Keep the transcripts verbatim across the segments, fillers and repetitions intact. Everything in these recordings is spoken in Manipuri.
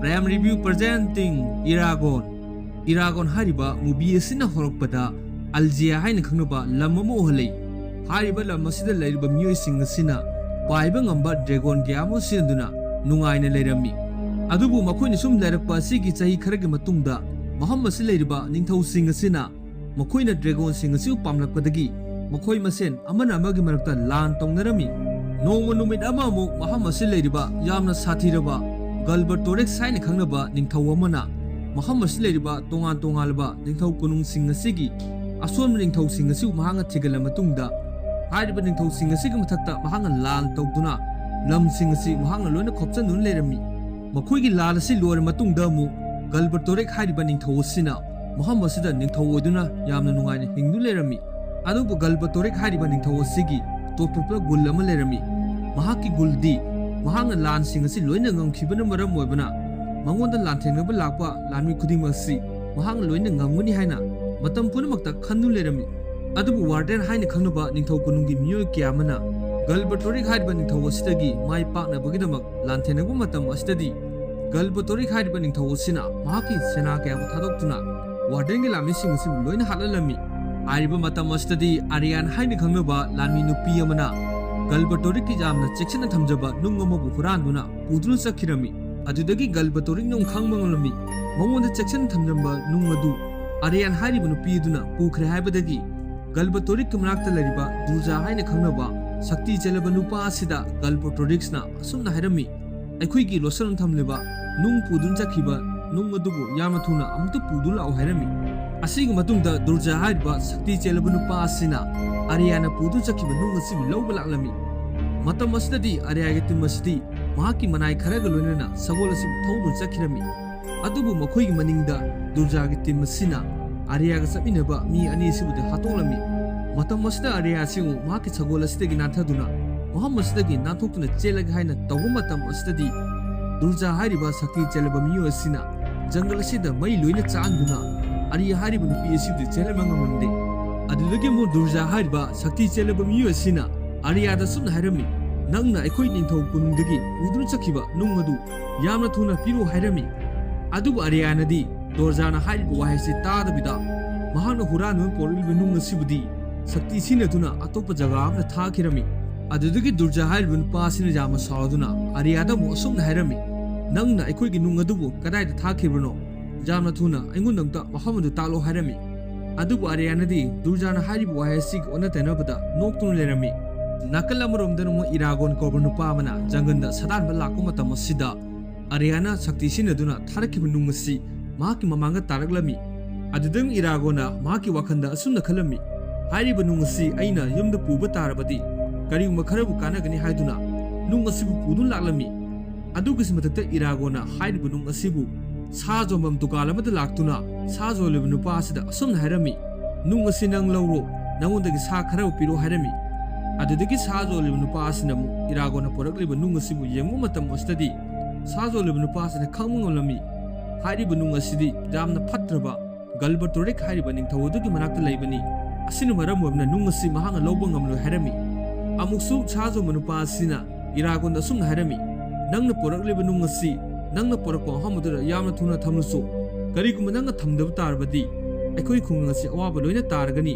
Prime Review presenting Eragon. Eragon ꯍꯥꯏꯔꯤꯕ movie ꯑꯁꯤꯅ ꯍꯧꯔꯛꯄꯗ ꯑꯜꯖꯤꯌꯥ ꯍꯥꯏꯅ ꯈꯪꯅꯕ ꯂꯝ ꯑꯃ ꯎꯍꯜꯂꯤ꯫ ꯍꯥꯏꯔꯤꯕ ꯂꯝ ꯑꯁꯤꯗ ꯂꯩꯔꯤꯕ ꯃꯤꯑꯣꯏꯁꯤꯡ ꯑꯁꯤꯅ ꯄꯥꯏꯕ ꯉꯝꯕ dragon ꯀꯌꯥ ꯑꯃ ꯁꯤꯖꯤꯟꯅꯗꯨꯅ ꯅꯨꯡꯉꯥꯏꯅ ꯂꯩꯔꯝꯃꯤ꯫ ꯑꯗꯨꯕꯨ ꯃꯈꯣꯏꯅ ꯁꯨꯝ ꯂꯩꯔꯛꯄ ꯑꯁꯤꯒꯤ ꯆꯍꯤ ꯈꯔꯒꯤ ꯃꯇꯨꯡꯗ ꯃꯐꯝ ꯑꯁꯤ ꯂꯩꯔꯤꯕ ꯅꯤꯡꯊꯧꯁꯤꯡ ꯑꯁꯤꯅ ꯃꯈꯣꯏꯅ dragonꯁꯤꯡ ꯑꯁꯤꯕꯨ ꯄꯥꯝꯂꯛꯄꯗꯒꯤ ꯃꯈꯣꯏ ꯃꯁꯦꯟ ꯑꯃꯅ ꯑꯃꯒꯤ ꯃꯔꯛꯇ ꯂꯥꯟ ꯇꯧꯅꯔꯝꯃꯤ꯫ ꯅꯣꯡꯃ ꯅꯨꯃꯤꯠ ꯑꯃ ꯑꯃꯨꯛ ꯃꯐꯝ ꯑꯁꯤ ꯂꯩꯔꯤꯕ ꯌꯥꯝꯅ ꯁꯥꯊꯤꯔꯕ Galbatorix ꯍꯥꯏꯅ ꯈꯪꯅꯕ ꯅꯤꯡꯊꯧ ꯑꯃꯅ ꯃꯐꯝ ꯑꯁꯤ ꯂꯩꯔꯤꯕ ꯇꯣꯉꯥꯟ ꯇꯣꯉꯥꯟꯂꯕ ꯅꯤꯡꯊꯧ ꯀꯣꯅꯨꯡꯁꯤꯡ ꯑꯁꯤꯒꯤ ꯑꯁꯣꯟꯕ ꯅꯤꯡꯊꯧꯁꯤꯡ ꯑꯁꯤꯕꯨ ꯃꯍꯥꯛꯅ ꯊꯤꯒꯠꯂ ꯃꯇꯨꯡꯗ ꯍꯥꯏꯔꯤꯕ ꯅꯤꯡꯊꯧꯁꯤꯡ ꯑꯁꯤꯒꯤ ꯃꯊꯛꯇ ꯃꯍꯥꯛꯅ ꯂꯥꯟ ꯇꯧꯗꯨꯅ ꯂꯝꯁꯤꯡ ꯑꯁꯤ ꯃꯍꯥꯛꯅ ꯂꯣꯏꯅ ꯈꯣꯞꯆꯟꯗꯨꯅ ꯂꯩꯔꯝꯃꯤ꯫ ꯃꯈꯣꯏꯒꯤ ꯂꯥꯟ ꯑꯁꯤ ꯂꯣꯏꯔ ꯃꯇꯨꯡꯗ ꯑꯃꯨꯛ Galbatorix ꯍꯥꯏꯔꯤꯕ ꯅꯤꯡꯊꯧ ꯑꯁꯤꯅ ꯃꯐꯝ ꯑꯁꯤꯗ ꯅꯤꯡꯊꯧ ꯑꯣꯏꯗꯨꯅ ꯌꯥꯝꯅ ꯅꯨꯡꯉꯥꯏꯅ ꯍꯤꯡꯗꯨꯅ ꯂꯩꯔꯝꯃꯤ꯫ ꯑꯗꯨꯕꯨ Galbatorix ꯍꯥꯏꯔꯤꯕ ꯅꯤꯡꯊꯧ ꯑꯁꯤꯒꯤ ꯇꯣꯞ ꯇꯣꯞꯄ ꯒꯨꯜ ꯑꯃ ꯂꯩꯔꯝꯃꯤ꯫ ꯃꯍꯥꯛꯀꯤ ꯒꯨꯜꯗꯤ ꯃꯍꯥꯛꯅ ꯂꯥꯟꯁꯤꯡ ꯑꯁꯤ ꯂꯣꯏꯅ ꯉꯝꯈꯤꯕꯅ ꯃꯔꯝ ꯑꯣꯏꯕꯅ ꯃꯉꯣꯟꯗ ꯂꯥꯟꯊꯦꯡꯅꯕ ꯂꯥꯛꯄ ꯂꯥꯟꯃꯤ ꯈꯨꯗꯤꯡꯃꯛ ꯑꯁꯤ ꯃꯍꯥꯛꯅ ꯂꯣꯏꯅ ꯉꯝꯒꯅꯤ ꯍꯥꯏꯅ ꯃꯇꯝ ꯄꯨꯝꯅꯃꯛꯇ ꯈꯟꯗꯨꯅ ꯂꯩꯔꯝꯃꯤ꯫ ꯑꯗꯨꯕꯨ Warden ꯍꯥꯏꯅ ꯈꯪꯅꯕ ꯅꯤꯡꯊꯧ ꯀꯣꯅꯨꯡꯒꯤ ꯃꯤꯑꯣꯏ ꯀꯌꯥ ꯑꯃꯅ Galbatorix ꯍꯥꯏꯔꯤꯕ ꯅꯤꯡꯊꯧ ꯑꯁꯤꯗꯒꯤ ꯃꯥꯏ ꯄꯥꯛꯅꯕꯒꯤꯗꯃꯛ ꯂꯥꯟꯊꯦꯡꯅꯕ ꯃꯇꯝ ꯑꯁꯤꯗꯗꯤ Galbatorix ꯍꯥꯏꯔꯤꯕ ꯅꯤꯡꯊꯧ ꯑꯁꯤꯅ ꯃꯍꯥꯛꯀꯤ ꯁꯦꯅꯥ ꯀꯌꯥꯕꯨ ꯊꯥꯗꯣꯛꯇꯨꯅ Wardenꯒꯤ ꯂꯥꯟꯃꯤꯁꯤꯡ ꯑꯁꯤꯕꯨ ꯂꯣꯏꯅ ꯍꯥꯠꯍꯜꯂꯝꯃꯤ꯫ ꯍꯥꯏꯔꯤꯕ ꯃꯇꯝ ꯑꯁꯤꯗꯗꯤ Ariane ꯍꯥꯏꯅ ꯈꯪꯅꯕ ꯂꯥꯟꯃꯤ ꯅꯨꯄꯤ ꯑꯃꯅ Galbatorixꯀꯤ ꯌꯥꯝꯅ ꯆꯦꯛꯁꯤꯟꯅ ꯊꯝꯖꯕ ꯅꯨꯡ ꯑꯃꯕꯨ ꯍꯨꯔꯥꯟꯗꯨꯅ ꯄꯨꯗꯨꯅ ꯆꯠꯈꯤꯔꯝꯃꯤ꯫ ꯑꯗꯨꯗꯒꯤ Galbatorixꯅ ꯑꯃꯨꯛ ꯈꯪꯕ ꯉꯝꯂꯝꯃꯤ꯫ ꯃꯉꯣꯟꯗ ꯆꯦꯛꯁꯤꯟꯅ ꯊꯝꯂꯝꯕ ꯅꯨꯡ ꯑꯗꯨ Ariane ꯍꯥꯏꯔꯤꯕ ꯅꯨꯄꯤ ꯑꯗꯨꯅ ꯄꯨꯈ꯭ꯔꯦ ꯍꯥꯏꯕꯗꯒꯤ Galbatorixꯀꯤ ꯃꯅꯥꯛꯇ ꯂꯩꯔꯤꯕ Durza ꯍꯥꯏꯅ ꯈꯪꯅꯕ ꯁꯛꯇꯤ ꯆꯦꯜꯂꯕ ꯅꯨꯄꯥ ꯑꯁꯤꯗ Galbatorixꯅ ꯑꯁꯨꯝꯅ ꯍꯥꯏꯔꯝꯃꯤ, "ꯑꯩꯈꯣꯏꯒꯤ ꯂꯣꯠꯁꯤꯟꯗꯨꯅ ꯊꯝꯂꯤꯕ ꯅꯨꯡ ꯄꯨꯗꯨꯅ ꯆꯠꯈꯤꯕ ꯅꯨꯡ ꯑꯗꯨꯕꯨ ꯌꯥꯝꯅ ꯊꯨꯅ ꯑꯃꯨꯛꯇ ꯄꯨꯗꯨꯅ ꯂꯥꯛꯎ" ꯍꯥꯏꯔꯝꯃꯤ꯫ ꯑꯁꯤꯒꯤ ꯃꯇꯨꯡꯗ Durza ꯍꯥꯏꯔꯤꯕ ꯁꯛꯇꯤ ꯆꯦꯜꯂꯕ ꯅꯨꯄꯥ ꯑꯁꯤꯅ Arianeꯅ ꯄꯨꯗꯨꯅ ꯆꯠꯈꯤꯕ ꯅꯨꯡ ꯑꯁꯤꯕꯨ ꯂꯧꯕ ꯂꯥꯛꯂꯝꯃꯤ꯫ ꯃꯇꯝ ꯑꯁꯤꯗꯗꯤ Arianeꯒꯤ team ꯑꯁꯤꯗꯤ ꯃꯍꯥꯛꯀꯤ ꯃꯅꯥꯏ ꯈꯔꯒ ꯂꯣꯏꯅꯅ ꯁꯒꯣꯜ ꯑꯁꯤꯕꯨ ꯊꯧꯗꯨꯅ ꯆꯠꯈꯤꯔꯝꯃꯤ꯫ ꯑꯗꯨꯕꯨ ꯃꯈꯣꯏꯒꯤ ꯃꯅꯤꯡꯗ Durzaꯒꯤ team ꯑꯁꯤꯅ Arianeꯒ ꯆꯠꯃꯤꯟꯅꯕ ꯃꯤ ꯑꯅꯤ ꯑꯁꯤꯕꯨꯗꯤ ꯍꯥꯠꯇꯣꯛꯂꯝꯃꯤ꯫ ꯃꯇꯝ ꯑꯁꯤꯗ Arya ꯑꯁꯤ ꯑꯃꯨꯛ ꯃꯍꯥꯛꯀꯤ ꯁꯒꯣꯜ ꯑꯁꯤꯗꯒꯤ ꯅꯥꯟꯊꯗꯨꯅ ꯃꯐꯝ ꯑꯁꯤꯗꯒꯤ ꯅꯥꯟꯊꯣꯛꯇꯨꯅ ꯆꯦꯜꯂꯒꯦ ꯍꯥꯏꯅ ꯇꯧꯕ ꯃꯇꯝ ꯑꯁꯤꯗꯗꯤ Durza ꯍꯥꯏꯔꯤꯕ ꯁꯛꯇꯤ ꯆꯦꯜꯂꯕ ꯃꯤꯑꯣꯏ ꯑꯁꯤꯅ ꯖꯪꯒꯜ ꯑꯁꯤꯗ ꯃꯩ ꯂꯣꯏꯅ ꯆꯥꯛꯍꯟꯗꯨꯅ Arya ꯍꯥꯏꯔꯤꯕ ꯅꯨꯄꯤ ꯑꯁꯤꯕꯨꯗꯤ ꯆꯦꯜꯍꯟꯕ ꯉꯝꯂꯝꯗꯦ꯫ ꯑꯗꯨꯗꯒꯤ ꯑꯃꯨꯛ Durza ꯍꯥꯏꯔꯤꯕ ꯁꯛꯇꯤ ꯆꯦꯜꯂꯕ ꯃꯤꯑꯣꯏ ꯑꯁꯤꯅ Aryaꯗ ꯑꯁꯨꯝꯅ ꯍꯥꯏꯔꯝꯃꯤ, "ꯅꯪꯅ ꯑꯩꯈꯣꯏ ꯅꯤꯡꯊꯧ ꯀꯣꯅꯨꯡꯗꯒꯤ ꯄꯨꯗꯨꯅ ꯆꯠꯈꯤꯕ ꯅꯨꯡ ꯑꯗꯨ ꯌꯥꯝꯅ ꯊꯨꯅ ꯄꯤꯔꯛꯎ" ꯍꯥꯏꯔꯝꯃꯤ꯫ ꯑꯗꯨꯕꯨ ꯑꯔꯤꯌꯥꯅꯗꯤ ꯗꯣꯔꯖꯥꯅ ꯍꯥꯏꯔꯤꯕ ꯋꯥꯍꯩꯁꯤ ꯇꯥꯗꯕꯤꯗ, ꯃꯍꯥꯛꯅ ꯍꯨꯔꯥꯟꯗꯨꯅ ꯄꯣꯔꯛꯂꯤꯕ ꯅꯨꯡ ꯑꯁꯤꯕꯨꯗꯤ ꯁꯛꯇꯤ ꯁꯤꯖꯤꯟꯅꯗꯨꯅ ꯑꯇꯣꯞꯄ ꯖꯒꯥ ꯑꯃꯗ ꯊꯥꯈꯤꯔꯝꯃꯤ꯫ ꯑꯗꯨꯗꯒꯤ ꯗꯨꯔꯖꯥ ꯍꯥꯏꯔꯤꯕ ꯅꯨꯄꯥ ꯑꯁꯤꯅ ꯌꯥꯝꯅ ꯁꯥꯎꯗꯨꯅ ꯑꯔꯤꯌꯥꯗ ꯑꯃꯨꯛ ꯑꯁꯨꯝꯅ ꯍꯥꯏꯔꯝꯃꯤ, "ꯅꯪꯅ ꯑꯩꯈꯣꯏꯒꯤ ꯅꯨꯡ ꯑꯗꯨꯕꯨ ꯀꯗꯥꯏꯗ ꯊꯥꯈꯤꯕꯅꯣ? ꯌꯥꯝꯅ ꯊꯨꯅ ꯑꯩꯉꯣꯟꯗ ꯑꯃꯨꯛꯇ ꯃꯐꯝ ꯑꯗꯨ ꯇꯥꯛꯂꯣ" ꯍꯥꯏꯔꯝꯃꯤ꯫ ꯑꯗꯨꯕꯨ ꯑꯔꯤꯌꯥꯅꯗꯤ ꯗꯨꯔꯖꯥꯅ ꯍꯥꯏꯔꯤꯕ ꯋꯥꯍꯩ ꯑꯁꯤꯒꯤ ꯑꯣꯟꯅ ꯇꯩꯅꯕꯗ ꯅꯣꯛꯇꯨꯅ ꯂꯩꯔꯝꯃꯤ꯫ ꯅꯥꯀꯜ ꯑꯃꯔꯣꯝꯗꯅ ꯑꯃꯨꯛ ꯏꯔꯥꯒꯣꯟ ꯀꯧꯕ ꯅꯨꯄꯥ ꯑꯃꯅ ꯖꯪꯒꯜꯗ ꯁꯥꯗꯥꯟꯕ ꯂꯥꯛꯄ ꯃꯇꯝ ꯑꯁꯤꯗ ꯑꯔꯤꯌꯥꯅ ꯁꯛꯇꯤ ꯁꯤꯖꯤꯟꯅꯗꯨꯅ ꯊꯥꯔꯛꯈꯤꯕ ꯅꯨꯡ ꯑꯁꯤ ꯃꯍꯥꯛꯀꯤ ꯃꯃꯥꯡꯗ ꯇꯥꯔꯛꯂꯝꯃꯤ꯫ ꯑꯗꯨꯗꯒꯤ ꯏꯔꯥꯒꯣꯟꯅ ꯃꯍꯥꯛꯀꯤ ꯋꯥꯈꯜꯗ ꯑꯁꯨꯝꯅ ꯈꯜꯂꯝꯃꯤ, "ꯍꯥꯏꯔꯤꯕ ꯅꯨꯡ ꯑꯁꯤ ꯑꯩꯅ ꯌꯨꯝꯗ ꯄꯨꯕ ꯇꯥꯔꯕꯗꯤ ꯀꯔꯤꯒꯨꯝꯕ ꯈꯔꯕꯨ ꯀꯥꯟꯅꯒꯅꯤ" ꯍꯥꯏꯗꯨꯅ ꯅꯨꯡ ꯑꯁꯤꯕꯨ ꯄꯨꯗꯨꯅ ꯂꯥꯛꯂꯝꯃꯤ꯫ ꯑꯗꯨꯒꯤꯁꯨ ꯃꯊꯛꯇ ꯏꯔꯥꯒꯣꯟꯅ ꯍꯥꯏꯔꯤꯕ ꯅꯨꯡ ꯑꯁꯤꯕꯨ ꯁꯥ ꯌꯣꯟꯐꯝ ꯗꯨꯀꯥꯟ ꯑꯃꯗ ꯂꯥꯛꯇꯨꯅ ꯁꯥ ꯌꯣꯜꯂꯤꯕ ꯅꯨꯄꯥ ꯑꯁꯤꯗ ꯑꯁꯨꯝꯅ ꯍꯥꯏꯔꯝꯃꯤ, "ꯅꯨꯡ ꯑꯁꯤ ꯅꯪ ꯂꯧꯔꯣ, ꯅꯉꯣꯟꯗꯒꯤ ꯁꯥ ꯈꯔꯕꯨ ꯄꯤꯔꯣ" ꯍꯥꯏꯔꯝꯃꯤ꯫ ꯑꯗꯨꯗꯒꯤ ꯁꯥ ꯌꯣꯜꯂꯤꯕ ꯅꯨꯄꯥ ꯑꯁꯤꯅ ꯑꯃꯨꯛ ꯏꯔꯥꯒꯣꯟꯅ ꯄꯨꯔꯛꯂꯤꯕ ꯅꯨꯡ ꯑꯁꯤꯕꯨ ꯌꯦꯡꯕ ꯃꯇꯝ ꯑꯁꯤꯗꯗꯤ ꯁꯥ ꯌꯣꯜꯂꯤꯕ ꯅꯨꯄꯥ ꯑꯁꯤꯅ ꯈꯪꯕ ꯉꯝꯂꯝꯃꯤ, ꯍꯥꯏꯔꯤꯕ ꯅꯨꯡ ꯑꯁꯤꯗꯤ ꯌꯥꯝꯅ ꯐꯠꯇ꯭ꯔꯕ ꯒꯜꯕꯔꯇꯣꯔꯤꯛ ꯍꯥꯏꯔꯤꯕ ꯅꯤꯡꯊꯧ ꯑꯗꯨꯒꯤ ꯃꯅꯥꯛꯇ ꯂꯩꯕꯅꯤ꯫ ꯑꯁꯤꯅ ꯃꯔꯝ ꯑꯣꯏꯗꯨꯅ ꯅꯨꯡ ꯑꯁꯤ ꯃꯍꯥꯛꯅ ꯂꯧꯕ ꯉꯝꯂꯣꯏ ꯍꯥꯏꯔꯝꯃꯤ꯫ ꯑꯃꯨꯛꯁꯨ ꯁꯥ ꯌꯣꯟꯕ ꯅꯨꯄꯥ ꯑꯁꯤꯅ ꯏꯔꯥꯒꯣꯟꯗ ꯑꯁꯨꯝꯅ ꯍꯥꯏꯔꯝꯃꯤ, "ꯅꯪꯅ ꯄꯨꯔꯛꯂꯤꯕ ꯅꯨꯡ ꯑꯁꯤ ꯅꯪꯅ ꯄꯨꯔꯛꯄ ꯃꯐꯝ ꯑꯗꯨꯗ ꯌꯥꯝꯅ ꯊꯨꯅ ꯊꯝꯂꯨꯆꯣ꯫ ꯀꯔꯤꯒꯨꯝꯕ ꯅꯪꯅ ꯊꯝꯗꯕ ꯇꯥꯔꯕꯗꯤ ꯑꯩꯈꯣꯏ ꯈꯨꯡꯒꯪ ꯑꯁꯤ ꯑꯋꯥꯕ ꯂꯣꯏꯅ ꯇꯥꯔꯒꯅꯤ꯫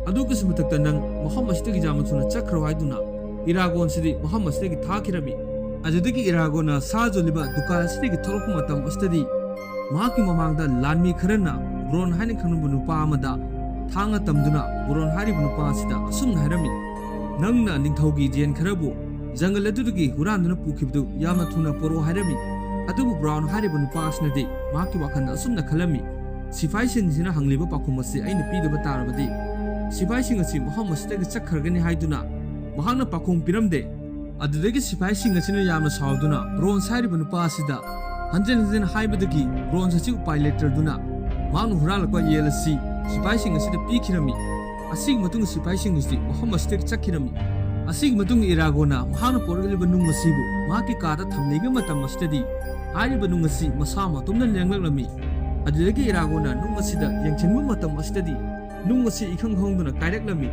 ꯑꯗꯨꯒꯤꯁꯨ ꯃꯊꯛꯇ ꯅꯪ ꯃꯐꯝ ꯑꯁꯤꯗꯒꯤ ꯌꯥꯝꯅ ꯊꯨꯅ ꯆꯠꯈ꯭ꯔꯣ" ꯍꯥꯏꯗꯨꯅ ꯏꯔꯥꯒꯣꯟꯁꯤꯗꯤ ꯃꯐꯝ ꯑꯁꯤꯗꯒꯤ ꯊꯥꯈꯤꯔꯝꯃꯤ꯫ ꯑꯗꯨꯗꯒꯤ ꯏꯔꯥꯒꯣꯟꯅ ꯁꯥ ꯌꯣꯜꯂꯤꯕ ꯗꯨꯀꯥꯟ ꯑꯁꯤꯗꯒꯤ ꯊꯣꯛꯂꯛꯄ ꯃꯇꯝ ꯑꯁꯤꯗꯗꯤ ꯃꯍꯥꯛꯀꯤ ꯃꯃꯥꯡꯗ ꯂꯥꯟꯃꯤ ꯈꯔꯅ ꯕ꯭ꯔꯣꯟ ꯍꯥꯏꯅ ꯈꯪꯅꯕ ꯅꯨꯄꯥ ꯑꯃꯗ ꯊꯥꯡꯅ ꯇꯝꯗꯨꯅ ꯕ꯭ꯔꯣꯟ ꯍꯥꯏꯔꯤꯕ ꯅꯨꯄꯥ ꯑꯁꯤꯗ ꯑꯁꯨꯝꯅ ꯍꯥꯏꯔꯝꯃꯤ, "ꯅꯪꯅ ꯅꯤꯡꯊꯧꯒꯤ ꯌꯦꯟ ꯈꯔꯕꯨ ꯖꯪꯒꯜ ꯑꯗꯨꯗꯒꯤ ꯍꯨꯔꯥꯟꯗꯨꯅ ꯄꯨꯈꯤꯕꯗꯨ ꯌꯥꯝꯅ ꯊꯨꯅ ꯄꯨꯔꯛꯑꯣ" ꯍꯥꯏꯔꯝꯃꯤ꯫ ꯑꯗꯨꯕꯨ ꯕ꯭ꯔꯥꯎꯟ ꯍꯥꯏꯔꯤꯕ ꯅꯨꯄꯥ ꯑꯁꯤꯅꯗꯤ ꯃꯍꯥꯛꯀꯤ ꯋꯥꯈꯜꯗ ꯑꯁꯨꯝꯅ ꯈꯜꯂꯝꯃꯤ, "ꯁꯤꯐꯥꯏꯁꯤꯡꯁꯤꯅ ꯍꯪꯂꯤꯕ ꯄꯥꯎꯈꯨꯝ ꯑꯁꯤ ꯑꯩꯅ ꯄꯤꯗꯕ ꯇꯥꯔꯕꯗꯤ ꯁꯤꯐꯥꯏꯁꯤꯡ ꯑꯁꯤ ꯃꯐꯝ ꯑꯁꯤꯗꯒꯤ ꯆꯠꯈ꯭ꯔꯒꯅꯤ" ꯍꯥꯏꯗꯨꯅ ꯃꯍꯥꯛꯅ ꯄꯥꯎꯈꯨꯝ ꯄꯤꯔꯝꯗꯦ꯫ ꯑꯗꯨꯗꯒꯤ ꯁꯤꯐꯥꯏꯁꯤꯡ ꯑꯁꯤꯅ ꯌꯥꯝꯅ ꯁꯥꯎꯗꯨꯅ ꯕ꯭ꯔꯣꯟꯁ ꯍꯥꯏꯔꯤꯕ ꯅꯨꯄꯥ ꯑꯁꯤꯗ ꯍꯟꯖꯤꯟ ꯍꯟꯖꯤꯟ ꯍꯥꯏꯕꯗꯒꯤ ꯕ꯭ꯔꯣꯟꯁ ꯑꯁꯤ ꯎꯄꯥꯏ ꯂꯩꯇ꯭ꯔꯗꯨꯅ ꯃꯍꯥꯛꯅ ꯍꯨꯔꯥꯜꯂꯛꯄ ꯌꯦꯟ ꯑꯁꯤ ꯁꯤꯐꯥꯏꯁꯤꯡ ꯑꯁꯤꯗ ꯄꯤꯈꯤꯔꯝꯃꯤ꯫ ꯑꯁꯤꯒꯤ ꯃꯇꯨꯡꯗ ꯁꯤꯐꯥꯏꯁꯤꯡ ꯑꯁꯤ ꯃꯐꯝ ꯑꯁꯤꯗꯒꯤ ꯆꯠꯈꯤꯔꯝꯃꯤ꯫ ꯑꯁꯤꯒꯤ ꯃꯇꯨꯡꯗ ꯏꯔꯥꯒꯣꯅ ꯃꯍꯥꯛꯅ ꯄꯨꯔꯛꯂꯤꯕ ꯅꯨꯡ ꯑꯁꯤꯕꯨ ꯃꯍꯥꯛꯀꯤ ꯀꯥꯗ ꯊꯝꯂꯤꯉꯩ ꯃꯇꯝ ꯑꯁꯤꯗꯗꯤ ꯍꯥꯏꯔꯤꯕ ꯅꯨꯡ ꯑꯁꯤ ꯃꯁꯥ ꯃꯇꯣꯝꯇ ꯂꯦꯡꯂꯛꯂꯝꯃꯤ꯫ ꯑꯗꯨꯗꯒꯤ ꯏꯔꯥꯒꯣꯅ ꯅꯨꯡ ꯑꯁꯤꯗ ꯌꯦꯡꯁꯤꯟꯕ ꯃꯇꯝ ꯑꯁꯤꯗꯗꯤ ꯅꯨꯡ ꯑꯁꯤ ꯏꯈꯪ ꯈꯪꯍꯧꯗꯅ ꯀꯥꯏꯔꯛꯂꯝꯃꯤ꯫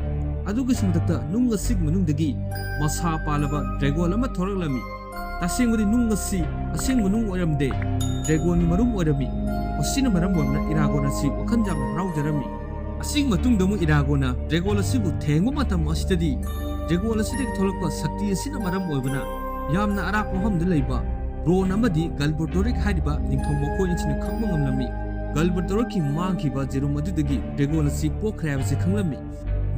ꯑꯗꯨꯒꯤꯁꯨ ꯃꯊꯛꯇ ꯅꯨꯡ ꯑꯁꯤꯒꯤ ꯃꯅꯨꯡꯗꯒꯤ ꯃꯁꯥ ꯄꯥꯜꯂꯕ ꯗ꯭ꯔꯦꯒꯣꯟ ꯑꯃ ꯊꯣꯔꯛꯂꯝꯃꯤ꯫ ꯇꯁꯦꯡꯕꯗꯤ ꯅꯨꯡ ꯑꯁꯤ ꯑꯁꯦꯡꯕ ꯅꯨꯡ ꯑꯣꯏꯔꯝꯗꯦ, ꯗ꯭ꯔꯦꯒꯣꯟꯒꯤ ꯃꯔꯨꯝ ꯑꯣꯏꯔꯝꯃꯤ꯫ ꯃꯁꯤꯅ ꯃꯔꯝ ꯑꯣꯏꯗꯨꯅ ꯏꯔꯥꯒꯣꯟ ꯑꯁꯤ ꯋꯥꯈꯜ ꯌꯥꯝꯅ ꯍꯔꯥꯎꯖꯔꯝꯃꯤ꯫ ꯑꯁꯤꯒꯤ ꯃꯇꯨꯡꯗ ꯑꯃꯨꯛ ꯏꯔꯥꯒꯣꯟꯅ ꯗ꯭ꯔꯦꯒꯣꯟ ꯑꯁꯤꯕꯨ ꯊꯦꯡꯕ ꯃꯇꯝ ꯑꯁꯤꯗꯗꯤ ꯗ꯭ꯔꯦꯒꯣꯟ ꯑꯁꯤꯗꯒꯤ ꯊꯣꯛꯂꯛꯄ ꯁꯛꯇꯤ ꯑꯁꯤꯅ ꯃꯔꯝ ꯑꯣꯏꯕꯅ ꯌꯥꯝꯅ ꯑꯔꯥꯞꯄ ꯃꯐꯝꯗ ꯂꯩꯕ ꯕ꯭ꯔꯣꯟ ꯑꯃꯗꯤ ꯒꯜꯕꯔꯇꯣꯔꯤꯛ ꯍꯥꯏꯔꯤꯕ ꯅꯤꯡꯊꯧ ꯃꯈꯣꯏ ꯑꯅꯤꯁꯤꯅ ꯈꯪꯕ ꯉꯝꯂꯝꯃꯤ꯫ ꯒꯜꯕꯔꯇꯣꯔꯤꯛꯀꯤ ꯃꯥꯡꯈꯤꯕ ꯖꯦꯔꯨꯝ ꯑꯗꯨꯗꯒꯤ ꯗ꯭ꯔꯦꯒꯣꯟ ꯑꯁꯤ ꯄꯣꯛꯈ꯭ꯔꯦ ꯍꯥꯏꯕꯁꯤ ꯈꯪꯂꯝꯃꯤ꯫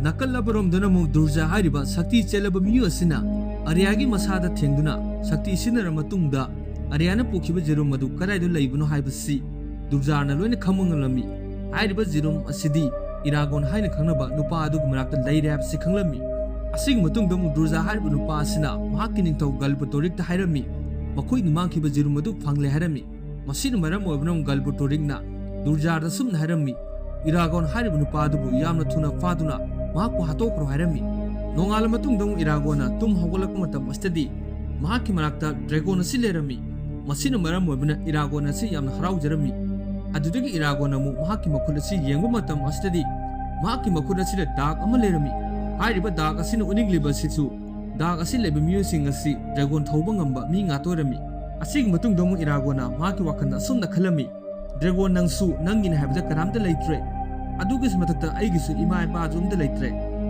ꯅꯥꯀꯜ ꯑꯃꯔꯣꯝꯗꯅ ꯑꯃꯨꯛ ꯗꯨꯔꯖꯥ ꯍꯥꯏꯔꯤꯕ ꯁꯛꯇꯤ ꯆꯦꯜꯂꯕ ꯃꯤꯑꯣꯏ ꯑꯁꯤꯅ ꯑꯔꯤꯌꯥꯒꯤ ꯃꯁꯥꯗ ꯊꯦꯡꯗꯨꯅ ꯁꯛꯇꯤ ꯁꯤꯖꯤꯟꯅꯔꯕ ꯃꯇꯨꯡꯗ ꯑꯔꯤꯌꯥꯅ ꯄꯨꯈꯤꯕ ꯖꯦꯔꯨꯝ ꯑꯗꯨ ꯀꯗꯥꯏꯗ ꯂꯩꯕꯅꯣ ꯍꯥꯏꯕꯁꯤ ꯗꯨꯔꯖꯥꯅ ꯂꯣꯏꯅ ꯈꯪꯕ ꯉꯝꯂꯝꯃꯤ꯫ ꯍꯥꯏꯔꯤꯕ ꯖꯦꯔꯨꯝ ꯑꯁꯤꯗꯤ ꯏꯔꯥꯒꯣꯟ ꯍꯥꯏꯅ ꯈꯪꯅꯕ ꯅꯨꯄꯥ ꯑꯗꯨꯒꯤ ꯃꯅꯥꯛꯇ ꯂꯩꯔꯦ ꯍꯥꯏꯕꯁꯤ ꯈꯪꯂꯝꯃꯤ꯫ ꯑꯁꯤꯒꯤ ꯃꯇꯨꯡꯗ ꯑꯃꯨꯛ ꯗꯨꯔꯖꯥ ꯍꯥꯏꯔꯤꯕ ꯅꯨꯄꯥ ꯑꯁꯤꯅ ꯃꯍꯥꯛꯀꯤ ꯅꯤꯡꯊꯧ ꯒꯜꯕꯔꯇꯣꯔꯤꯛꯇ ꯍꯥꯏꯔꯝꯃꯤ꯫ ꯃꯈꯣꯏꯅ ꯃꯥꯡꯈꯤꯕ ꯖꯦꯔꯨꯝ ꯑꯗꯨ ꯐꯪꯂꯦ ꯍꯥꯏꯔꯝꯃꯤ꯫ ꯃꯁꯤꯅ ꯃꯔꯝ ꯑꯣꯏꯕꯅ ꯒꯜꯕꯔꯇꯣꯔꯤꯛꯅ ꯗꯨꯔꯖꯥꯗ ꯑꯁꯨꯝꯅ ꯍꯥꯏꯔꯝꯃꯤ, "ꯏꯔꯥꯒꯣꯟ ꯍꯥꯏꯔꯤꯕ ꯅꯨꯄꯥ ꯑꯗꯨꯕꯨ ꯌꯥꯝꯅ ꯊꯨꯅ ꯐꯥꯗꯨꯅ ꯃꯍꯥꯛꯄꯨ ꯍꯥꯠꯇꯣꯛꯈ꯭ꯔꯣ" ꯍꯥꯏꯔꯝꯃꯤ꯫ ꯅꯣꯡꯉꯥꯜꯂ ꯃꯇꯨꯡꯗ ꯑꯃꯨꯛ ꯏꯔꯥꯒꯣꯟꯅ ꯇꯨꯝ ꯍꯧꯒꯠꯂꯛꯄ ꯃꯇꯝ ꯑꯁꯤꯗꯗꯤ ꯃꯍꯥꯛꯀꯤ ꯃꯅꯥꯛꯇ ꯗ꯭ꯔꯦꯒꯣꯟ ꯑꯁꯤ ꯂꯩꯔꯝꯃꯤ꯫ ꯃꯁꯤꯅ ꯃꯔꯝ ꯑꯣꯏꯕꯅ ꯏꯔꯥꯒꯣꯟ ꯑꯁꯤ ꯌꯥꯝꯅ ꯍꯔꯥꯎꯖꯔꯝꯃꯤ꯫ ꯑꯗꯨꯗꯒꯤ ꯏꯔꯥꯒꯣꯟꯅ ꯑꯃꯨꯛ ꯃꯍꯥꯛꯀꯤ ꯃꯈꯨꯠ ꯑꯁꯤ ꯌꯦꯡꯕ ꯃꯇꯝ ꯑꯁꯤꯗꯗꯤ ꯃꯍꯥꯛꯀꯤ ꯃꯈꯨꯠ ꯑꯁꯤꯗ ꯗꯥꯛ ꯑꯃ ꯂꯩꯔꯝꯃꯤ꯫ ꯍꯥꯏꯔꯤꯕ ꯗꯥꯛ ꯑꯁꯤꯅ ꯎꯠꯅꯤꯡꯂꯤꯕ ꯑꯁꯤꯁꯨ ꯗꯥꯛ ꯑꯁꯤ ꯂꯩꯕ ꯃꯤꯑꯣꯏꯁꯤꯡ ꯑꯁꯤ ꯗ꯭ꯔꯦꯒꯣꯟ ꯊꯧꯕ ꯉꯝꯕ ꯃꯤ ꯉꯥꯛꯇ ꯑꯣꯏꯔꯝꯃꯤ꯫ ꯑꯁꯤꯒꯤ ꯃꯇꯨꯡꯗ ꯑꯃꯨꯛ ꯏꯔꯥꯒꯣꯟꯅ ꯃꯍꯥꯛꯀꯤ ꯋꯥꯈꯜꯗ ꯑꯁꯨꯝꯅ ꯈꯜꯂꯝꯃꯤ, "ꯗ꯭ꯔꯦꯒꯣꯟ, ꯅꯪꯁꯨ ꯅꯪꯒꯤꯅꯤ ꯍꯥꯏꯕꯗ ꯀꯅꯥꯝꯇ ꯂꯩꯇ꯭ꯔꯦ꯫ ꯑꯗꯨꯒꯤꯁꯨ ꯃꯊꯛꯇ ꯑꯩꯒꯤꯁꯨ ꯏꯃꯥ ꯏꯄꯥꯁꯨ ꯑꯝꯇ ꯂꯩꯇ꯭ꯔꯦ꯫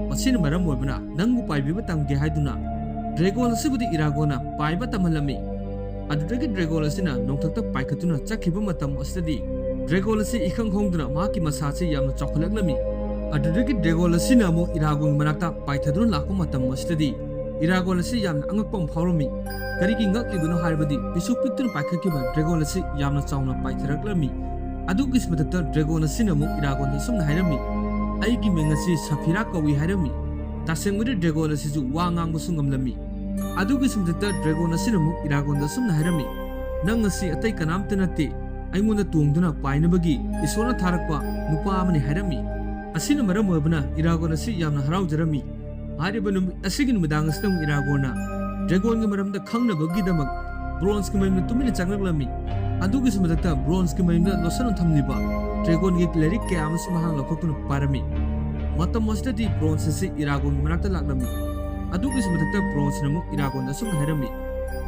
ꯃꯁꯤꯅ ꯃꯔꯝ ꯑꯣꯏꯕꯅ ꯅꯪꯕꯨ ꯄꯥꯏꯕꯤꯕ ꯇꯝꯒꯦ" ꯍꯥꯏꯗꯨꯅ ꯗ꯭ꯔꯦꯒꯣꯟ ꯑꯁꯤꯕꯨꯗꯤ ꯏꯔꯥꯒꯣꯟꯅ ꯄꯥꯏꯕ ꯇꯝꯍꯜꯂꯝꯃꯤ꯫ ꯑꯗꯨꯗꯒꯤ ꯗ꯭ꯔꯦꯒꯣꯟ ꯑꯁꯤꯅ ꯅꯣꯡꯊꯛꯇ ꯄꯥꯏꯈꯠꯇꯨꯅ ꯆꯠꯈꯤꯕ ꯃꯇꯝ ꯑꯁꯤꯗꯗꯤ ꯗ꯭ꯔꯦꯒꯣꯟ ꯑꯁꯤ ꯏꯈꯪ ꯈꯪꯍꯧꯗꯅ ꯃꯍꯥꯛꯀꯤ ꯃꯁꯥꯁꯤ ꯌꯥꯝꯅ ꯆꯥꯎꯈꯠꯂꯛꯂꯝꯃꯤ꯫ ꯑꯗꯨꯗꯒꯤ ꯗ꯭ꯔꯦꯒꯣꯟ ꯑꯁꯤꯅ ꯑꯃꯨꯛ ꯏꯔꯥꯒꯣꯟꯒꯤ ꯃꯅꯥꯛꯇ ꯄꯥꯏꯊꯗꯨꯅ ꯂꯥꯛꯄ ꯃꯇꯝ ꯑꯁꯤꯗꯗꯤ ꯏꯔꯥꯒꯣꯟ ꯑꯁꯤ ꯌꯥꯝꯅ ꯑꯉꯛꯄ ꯑꯃ ꯐꯥꯎꯔꯝꯃꯤ꯫ ꯀꯔꯤꯒꯤ ꯉꯛꯂꯤꯕꯅꯣ ꯍꯥꯏꯔꯕꯗꯤ ꯄꯤꯁꯨ ꯄꯤꯛꯇꯨꯅ ꯄꯥꯏꯈꯠꯈꯤꯕ ꯗ꯭ꯔꯦꯒꯣꯟ ꯑꯁꯤ ꯌꯥꯝꯅ ꯆꯥꯎꯅ ꯄꯥꯏꯊꯔꯛꯂꯝꯃꯤ꯫ ꯑꯗꯨꯒꯤꯁꯨ ꯃꯊꯛꯇ ꯗ꯭ꯔꯦꯒꯣꯟ ꯑꯁꯤꯅ ꯑꯃꯨꯛ ꯏꯔꯥꯒꯣꯟꯗ ꯑꯁꯨꯝꯅ ꯍꯥꯏꯔꯝꯃꯤ, "ꯑꯩꯒꯤ ꯃꯤꯡ ꯑꯁꯤ ꯁꯐꯤꯔꯥ ꯀꯧꯏ" ꯍꯥꯏꯔꯝꯃꯤ꯫ ꯇꯁꯦꯡꯕꯗꯤ ꯗ꯭ꯔꯦꯒꯣꯟ ꯑꯁꯤꯁꯨ ꯋꯥ ꯉꯥꯡꯕꯁꯨ ꯉꯝꯂꯝꯃꯤ꯫ ꯑꯗꯨꯒꯤꯁꯨ ꯃꯊꯛꯇ ꯗ꯭ꯔꯦꯒꯣꯟ ꯑꯁꯤꯅ ꯑꯃꯨꯛ ꯏꯔꯥꯒꯣꯟꯗ ꯑꯁꯨꯝꯅ ꯍꯥꯏꯔꯝꯃꯤ, "ꯅꯪ ꯑꯁꯤ ꯑꯇꯩ ꯀꯅꯥꯝꯇ ꯅꯠꯇꯦ, ꯑꯩꯉꯣꯟꯗ ꯇꯣꯡꯗꯨꯅ ꯄꯥꯏꯅꯕꯒꯤ ꯏꯁꯣꯔꯅ ꯊꯥꯔꯛꯄ ꯅꯨꯄꯥ ꯑꯃꯅꯤ" ꯍꯥꯏꯔꯝꯃꯤ꯫ ꯑꯁꯤꯅ ꯃꯔꯝ ꯑꯣꯏꯕꯅ ꯏꯔꯥꯒꯣꯟ ꯑꯁꯤ ꯌꯥꯝꯅ ꯍꯔꯥꯎꯖꯔꯝꯃꯤ꯫ ꯍꯥꯏꯔꯤꯕ ꯅꯨꯃꯤꯠ ꯑꯁꯤꯒꯤ ꯅꯨꯃꯤꯗꯥꯡ ꯑꯁꯤꯗ ꯑꯃꯨꯛ ꯏꯔꯥꯒꯣꯟꯅ ꯗ꯭ꯔꯦꯒꯣꯟꯒꯤ ꯃꯔꯝꯗ ꯈꯪꯅꯕꯒꯤꯗꯃꯛ ꯕ꯭ꯔꯣꯟꯖꯀꯤ ꯃꯌꯨꯝꯗ ꯇꯨꯃꯤꯟꯅ ꯆꯪꯂꯛꯂꯝꯃꯤ꯫ ꯑꯗꯨꯒꯤꯁꯨ ꯃꯊꯛꯇ ꯕ꯭ꯔꯣꯟꯖꯀꯤ ꯃꯌꯨꯝꯗ ꯂꯣꯠꯁꯤꯟꯅ ꯊꯝꯂꯤꯕ ꯗ꯭ꯔꯦꯒꯣꯟꯒꯤ ꯂꯥꯏꯔꯤꯛ ꯀꯌꯥ ꯑꯃꯁꯨ ꯃꯍꯥꯛ ꯂꯧꯊꯣꯛꯇꯨꯅ ꯄꯥꯔꯝꯃꯤ꯫ ꯃꯇꯝ ꯑꯁꯤꯗꯗꯤ ꯕ꯭ꯔꯣꯟꯁ ꯑꯁꯤ ꯏꯔꯥꯒꯣꯟꯒꯤ ꯃꯅꯥꯛꯇ ꯂꯥꯛꯂꯝꯃꯤ꯫ ꯑꯗꯨꯒꯤꯁꯨ ꯃꯊꯛꯇ ꯕ꯭ꯔꯣꯟꯁꯅ ꯑꯃꯨꯛ ꯏꯔꯥꯒꯣꯟꯗ ꯑꯁꯨꯝꯅ ꯍꯥꯏꯔꯝꯃꯤ,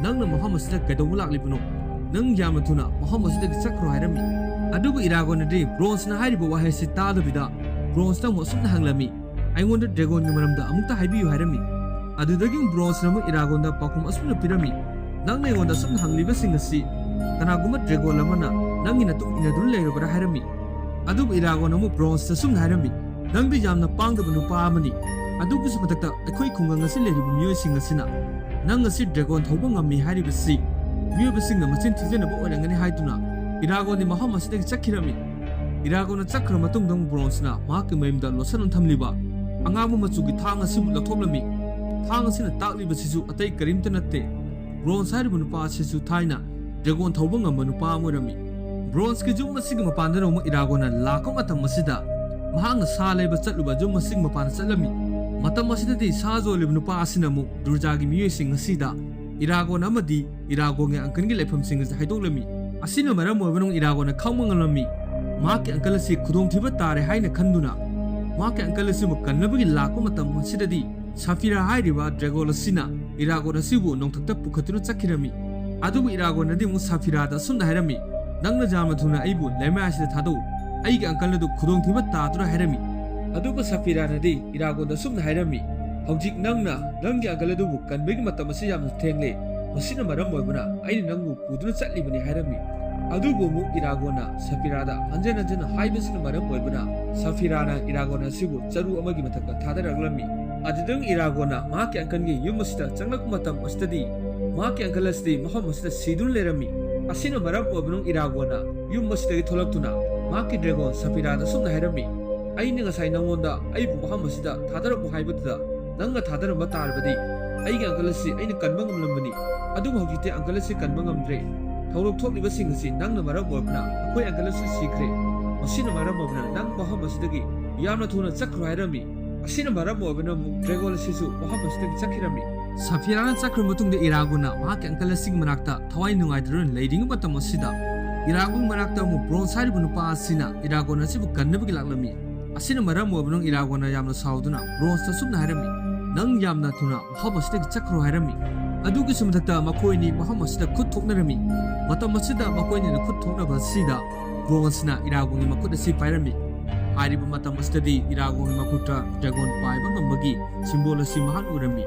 "ꯅꯪꯅ ꯃꯐꯝ ꯑꯁꯤꯗ ꯀꯩꯗꯧꯕ ꯂꯥꯛꯂꯤꯕꯅꯣ? ꯅꯪ ꯌꯥꯝꯅ ꯊꯨꯅ ꯃꯐꯝ ꯑꯁꯤꯗꯒꯤ ꯆꯠꯈ꯭ꯔꯣ" ꯍꯥꯏꯔꯝꯃꯤ꯫ ꯑꯗꯨꯕꯨ ꯏꯔꯥꯒꯣꯟꯅꯗꯤ ꯕ꯭ꯔꯣꯟꯁꯅ ꯍꯥꯏꯔꯤꯕ ꯋꯥꯍꯩ ꯑꯁꯤ ꯇꯥꯗꯕꯤꯗ ꯕ꯭ꯔꯣꯟꯁꯇ ꯑꯃꯨꯛ ꯑꯁꯨꯝꯅ ꯍꯪꯂꯝꯃꯤ, "ꯑꯩꯉꯣꯟꯗ ꯗ꯭ꯔꯦꯒꯣꯟꯒꯤ ꯃꯔꯝꯗ ꯑꯃꯨꯛꯇ ꯍꯥꯏꯕꯤꯌꯨ" ꯍꯥꯏꯔꯝꯃꯤ꯫ ꯑꯗꯨꯗꯒꯤ ꯕ꯭ꯔꯣꯟꯁꯅ ꯑꯃꯨꯛ ꯏꯔꯥꯒꯣꯟꯗ ꯄꯥꯎꯈꯨꯝ ꯑꯁꯨꯝꯅ ꯄꯤꯔꯝꯃꯤ, "ꯅꯪꯅ ꯑꯩꯉꯣꯟꯗ ꯑꯁꯨꯝꯅ ꯍꯪꯂꯤꯕꯁꯤꯡ ꯑꯁꯤ ꯀꯅꯥꯒꯨꯝꯕ ꯗ꯭ꯔꯦꯒꯣꯟ ꯑꯃꯅ ꯅꯪꯒꯤ ꯅꯇꯨꯡ ꯏꯟꯅꯗꯨꯅ ꯂꯩꯔꯕ꯭ꯔꯥ?" ꯍꯥꯏꯔꯝꯃꯤ꯫ ꯑꯗꯨꯕꯨ ꯏꯔꯥꯒꯣꯟ ꯑꯃꯨꯛ ꯕ꯭ꯔꯣꯟꯁꯇ ꯑꯁꯨꯝꯅ ꯍꯥꯏꯔꯝꯃꯤ, "ꯅꯪꯗꯤ ꯌꯥꯝꯅ ꯄꯥꯡꯗꯕ ꯅꯨꯄꯥ ꯑꯃꯅꯤ꯫ ꯑꯗꯨꯒꯤꯁꯨ ꯃꯊꯛꯇ ꯑꯩꯈꯣꯏ ꯈꯨꯡꯒꯪ ꯑꯁꯤ ꯂꯩꯔꯤꯕ ꯃꯤꯑꯣꯏꯁꯤꯡ ꯑꯁꯤꯅ ꯅꯪ ꯑꯁꯤ ꯗ꯭ꯔꯦꯒꯣꯟ ꯊꯧꯕ ꯉꯝꯃꯤ ꯍꯥꯏꯔꯤꯕꯁꯤ ꯃꯤꯑꯣꯏꯕꯁꯤꯡꯅ ꯃꯆꯤꯟ ꯊꯤꯖꯅꯕ ꯑꯣꯏꯔꯝꯒꯅꯤ" ꯍꯥꯏꯗꯨꯅ ꯏꯔꯥꯒꯣꯟꯗꯤ ꯃꯐꯝ ꯑꯁꯤꯗꯒꯤ ꯆꯠꯈꯤꯔꯝꯃꯤ꯫ ꯏꯔꯥꯒꯣꯟꯅ ꯆꯠꯈ꯭ꯔ ꯃꯇꯨꯡꯗ ꯑꯃꯨꯛ ꯕ꯭ꯔꯣꯟꯁꯅ ꯃꯍꯥꯛꯀꯤ ꯃꯌꯨꯝꯗ ꯂꯣꯠꯁꯤꯟꯗꯨꯅ ꯊꯝꯂꯤꯕ ꯑꯉꯥꯡꯕ ꯃꯆꯨꯒꯤ ꯊꯥꯡ ꯑꯁꯤꯕꯨ ꯂꯧꯊꯣꯛꯂꯝꯃꯤ꯫ ꯊꯥꯡ ꯑꯁꯤꯅ ꯇꯥꯛꯂꯤꯕꯁꯤꯁꯨ ꯑꯇꯩ ꯀꯔꯤꯝꯇ ꯅꯠꯇꯦ, ꯕ꯭ꯔꯣꯟꯁ ꯍꯥꯏꯔꯤꯕ ꯅꯨꯄꯥ ꯑꯁꯤꯁꯨ ꯊꯥꯏꯅ ꯗ꯭ꯔꯦꯒꯣꯟ ꯊꯧꯕ ꯉꯝꯕ ꯅꯨꯄꯥ ꯑꯃ ꯑꯣꯏꯔꯝꯃꯤ꯫ ꯕ꯭ꯔꯣꯟꯁꯀꯤ ꯌꯨꯝ ꯑꯁꯤꯒꯤ ꯃꯄꯥꯟꯗ ꯅꯣꯡꯃ ꯏꯔꯥꯒꯣꯟꯅ ꯂꯥꯛꯄ ꯃꯇꯝ ꯑꯁꯤꯗ ꯃꯍꯥꯛꯅ ꯁꯥ ꯂꯩꯕ ꯆꯠꯂꯨꯕ ꯌꯨꯝ ꯑꯁꯤꯒꯤ ꯃꯄꯥꯟꯗ ꯆꯠꯂꯝꯃꯤ꯫ ꯃꯇꯝ ꯑꯁꯤꯗꯗꯤ ꯁꯥ ꯌꯣꯜꯂꯤꯕ ꯅꯨꯄꯥ ꯑꯁꯤꯅ ꯑꯃꯨꯛ ꯗꯨꯔꯖꯥꯒꯤ ꯃꯤꯑꯣꯏꯁꯤꯡ ꯑꯁꯤꯗ ꯏꯔꯥꯒꯣꯟ ꯑꯃꯗꯤ ꯏꯔꯥꯒꯣꯟꯒꯤ ꯑꯪꯀꯜꯒꯤ ꯂꯩꯐꯝꯁꯤꯡ ꯑꯁꯤ ꯍꯥꯏꯗꯣꯛꯂꯝꯃꯤ꯫ ꯑꯁꯤꯅ ꯃꯔꯝ ꯑꯣꯏꯕꯅ ꯏꯔꯥꯒꯣꯟꯅ ꯈꯪꯕ ꯉꯝꯂꯝꯃꯤ꯫ ꯃꯍꯥꯛꯀꯤ ꯑꯪꯀꯜ ꯑꯁꯤ ꯈꯨꯗꯣꯡꯊꯤꯕ ꯇꯥꯔꯦ ꯍꯥꯏꯅ ꯈꯟꯗꯨꯅ ꯃꯍꯥꯛꯀꯤ ꯑꯪꯀꯜ ꯑꯁꯤꯕꯨ ꯀꯟꯅꯕꯒꯤ ꯂꯥꯛꯄ ꯃꯇꯝ ꯑꯁꯤꯗꯗꯤ ꯁꯐꯤꯔꯥ ꯍꯥꯏꯔꯤꯕ ꯗ꯭ꯔꯦꯒꯣꯟ ꯑꯁꯤꯅ ꯏꯔꯥꯒꯣꯟ ꯑꯁꯤꯕꯨ ꯅꯣꯡꯊꯛꯇ ꯄꯨꯈꯠꯇꯨꯅ ꯆꯠꯈꯤꯔꯝꯃꯤ꯫ ꯑꯗꯨꯕꯨ ꯏꯔꯥꯒꯣꯟꯅꯗꯤ ꯑꯃꯨꯛ ꯁꯐꯤꯔꯥꯗ ꯑꯁꯨꯝꯅ ꯍꯥꯏꯔꯝꯃꯤ, "ꯅꯪꯅ ꯌꯥꯝꯅ ꯊꯨꯅ ꯑꯩꯕꯨ ꯂꯩꯃꯥꯏ ꯑꯁꯤꯗ ꯊꯥꯗꯣꯛꯎ, ꯑꯩꯒꯤ ꯑꯪꯀꯜ ꯑꯗꯨ ꯈꯨꯗꯣꯡꯊꯤꯕ ꯇꯥꯗꯨꯅ" ꯍꯥꯏꯔꯝꯃꯤ꯫ ꯑꯗꯨꯕꯨ ꯁꯐꯤꯔꯥꯅꯗꯤ ꯏꯔꯥꯒꯣꯟꯗ ꯑꯁꯨꯝꯅ ꯍꯥꯏꯔꯝꯃꯤ, "ꯍꯧꯖꯤꯛ ꯅꯪꯅ ꯅꯪꯒꯤ ꯑꯪꯀꯜ ꯑꯗꯨꯕꯨ ꯀꯟꯕꯒꯤ ꯃꯇꯝ ꯑꯁꯤ ꯌꯥꯝꯅ ꯊꯦꯡꯂꯦ, ꯃꯁꯤꯅ ꯃꯔꯝ ꯑꯣꯏꯕꯅ ꯑꯩꯅ ꯅꯪꯕꯨ ꯄꯨꯗꯨꯅ ꯆꯠꯂꯤꯕꯅꯤ" ꯍꯥꯏꯔꯝꯃꯤ꯫ ꯑꯗꯨꯕꯨ ꯑꯃꯨꯛ ꯏꯔꯥꯒꯣꯟꯅ ꯁꯐꯤꯔꯥꯗ ꯍꯟꯖꯤꯟ ꯍꯟꯖꯤꯟ ꯍꯥꯏꯕꯁꯤꯅ ꯃꯔꯝ ꯑꯣꯏꯕꯅ ꯁꯐꯤꯔꯥꯅ ꯏꯔꯥꯒꯣꯟ ꯑꯁꯤꯕꯨ ꯆꯔꯨ ꯑꯃꯒꯤ ꯃꯊꯛꯇ ꯊꯥꯗꯔꯛꯂꯝꯃꯤ꯫ ꯑꯗꯨꯗꯪ ꯏꯔꯥꯒꯣꯟꯅ ꯃꯍꯥꯛꯀꯤ ꯑꯪꯀꯜꯒꯤ ꯌꯨꯝ ꯑꯁꯤꯗ ꯆꯪꯂꯛꯄ ꯃꯇꯝ ꯑꯁꯤꯗꯗꯤ ꯃꯍꯥꯛꯀꯤ ꯑꯪꯀꯜ ꯑꯁꯤꯗꯤ ꯃꯐꯝ ꯑꯁꯤꯗ ꯁꯤꯗꯨꯅ ꯂꯩꯔꯝꯃꯤ꯫ ꯑꯁꯤꯅ ꯃꯔꯝ ꯑꯣꯏꯕꯅ ꯏꯔꯥꯒꯣꯟꯅ ꯌꯨꯝ ꯑꯁꯤꯗꯒꯤ ꯊꯣꯛꯂꯛꯇꯨꯅ ꯃꯍꯥꯛꯀꯤ ꯗ꯭ꯔꯦꯒꯣꯟ ꯁꯐꯤꯔꯥꯗ ꯑꯁꯨꯝꯅ ꯍꯥꯏꯔꯝꯃꯤ, "ꯑꯩꯅ ꯉꯁꯥꯏ ꯅꯉꯣꯟꯗ ꯑꯩꯕꯨ ꯃꯐꯝ ꯑꯁꯤꯗ ꯊꯥꯗꯔꯛꯎ ꯍꯥꯏꯕꯗꯨꯗ ꯅꯪꯅ ꯊꯥꯗꯔꯝꯕ ꯇꯥꯔꯕꯗꯤ ꯑꯩꯒꯤ ꯑꯪꯀꯜ ꯑꯁꯤ ꯑꯩꯅ ꯀꯟꯕ ꯉꯝꯂꯝꯕꯅꯤ꯫ ꯑꯗꯨꯕꯨ ꯍꯧꯖꯤꯛꯇꯤ ꯑꯪꯀꯜ ꯑꯁꯤ ꯀꯟꯕ ꯉꯝꯗ꯭ꯔꯦ꯫ ꯊꯧꯗꯣꯛ ꯊꯣꯛꯂꯤꯕꯁꯤꯡ ꯑꯁꯤ ꯅꯪꯅ ꯃꯔꯝ ꯑꯣꯏꯕꯅ ꯑꯩꯈꯣꯏ ꯑꯪꯀꯜ ꯑꯁꯤ ꯁꯤꯈ꯭ꯔꯦ꯫ ꯃꯁꯤꯅ ꯃꯔꯝ ꯑꯣꯏꯕꯅ ꯅꯪ ꯃꯐꯝ ꯑꯁꯤꯗꯒꯤ ꯌꯥꯝꯅ ꯊꯨꯅ ꯆꯠꯈ꯭ꯔꯣ" ꯍꯥꯏꯔꯝꯃꯤ꯫ ꯑꯁꯤꯅ ꯃꯔꯝ ꯑꯣꯏꯕꯅ ꯑꯃꯨꯛ ꯗ꯭ꯔꯦꯒꯣꯟ ꯑꯁꯤꯁꯨ ꯃꯐꯝ ꯑꯁꯤꯗꯒꯤ ꯆꯠꯈꯤꯔꯝꯃꯤ꯫ ꯁꯐꯤꯔꯥꯅ ꯆꯠꯈ꯭ꯔ ꯃꯇꯨꯡꯗ ꯏꯔꯥꯒꯣꯟꯅ ꯃꯍꯥꯛꯀꯤ ꯑꯪꯀꯜ ꯑꯁꯤꯒꯤ ꯃꯅꯥꯛꯇ ꯊꯋꯥꯏ ꯅꯨꯡꯉꯥꯏꯇꯗꯨꯅ ꯂꯩꯔꯤꯉꯩ ꯃꯇꯝ ꯑꯁꯤꯗ ꯏꯔꯥꯒꯣꯟꯒꯤ ꯃꯅꯥꯛꯇ ꯑꯃꯨꯛ ꯕ꯭ꯔꯣꯟꯁ ꯍꯥꯏꯔꯤꯕ ꯅꯨꯄꯥ ꯑꯁꯤꯅ ꯏꯔꯥꯒꯣꯟ ꯑꯁꯤꯕꯨ ꯀꯟꯅꯕꯒꯤ ꯂꯥꯛꯂꯝꯃꯤ꯫ ꯑꯁꯤꯅ ꯃꯔꯝ ꯑꯣꯏꯕꯅ ꯏꯔꯥꯒꯣꯟꯅ ꯌꯥꯝꯅ ꯁꯥꯎꯗꯨꯅ ꯕ꯭ꯔꯣꯟꯁꯇ ꯑꯁꯨꯝꯅ ꯍꯥꯏꯔꯝꯃꯤ, "ꯅꯪ ꯌꯥꯝꯅ ꯊꯨꯅ ꯃꯐꯝ ꯑꯁꯤꯗꯒꯤ ꯆꯠꯈ꯭ꯔꯣ" ꯍꯥꯏꯔꯝꯃꯤ꯫ ꯑꯗꯨꯒꯤꯁꯨ ꯃꯊꯛꯇ ꯃꯈꯣꯏ ꯑꯅꯤ ꯃꯐꯝ ꯑꯁꯤꯗ ꯈꯨꯠ ꯊꯣꯛꯅꯔꯝꯃꯤ꯫ ꯃꯇꯝ ꯑꯁꯤꯗ ꯃꯈꯣꯏ ꯑꯅꯤꯅ ꯈꯨꯠ ꯊꯣꯛꯅꯕ ꯑꯁꯤꯗ ꯕ꯭ꯔꯣꯟꯁꯅ ꯏꯔꯥꯒꯣꯟꯒꯤ ꯃꯈꯨꯠ ꯑꯁꯤ ꯄꯥꯏꯔꯝꯃꯤ꯫ ꯍꯥꯏꯔꯤꯕ ꯃꯇꯝ ꯑꯁꯤꯗꯗꯤ ꯏꯔꯥꯒꯣꯟꯒꯤ ꯃꯈꯨꯠꯇ ꯗ꯭ꯔꯦꯒꯣꯟ ꯄꯥꯏꯕ ꯉꯝꯕꯒꯤ ꯁꯤꯝꯕꯣꯜ ꯑꯁꯤ ꯃꯍꯥꯛꯅ ꯎꯔꯝꯃꯤ꯫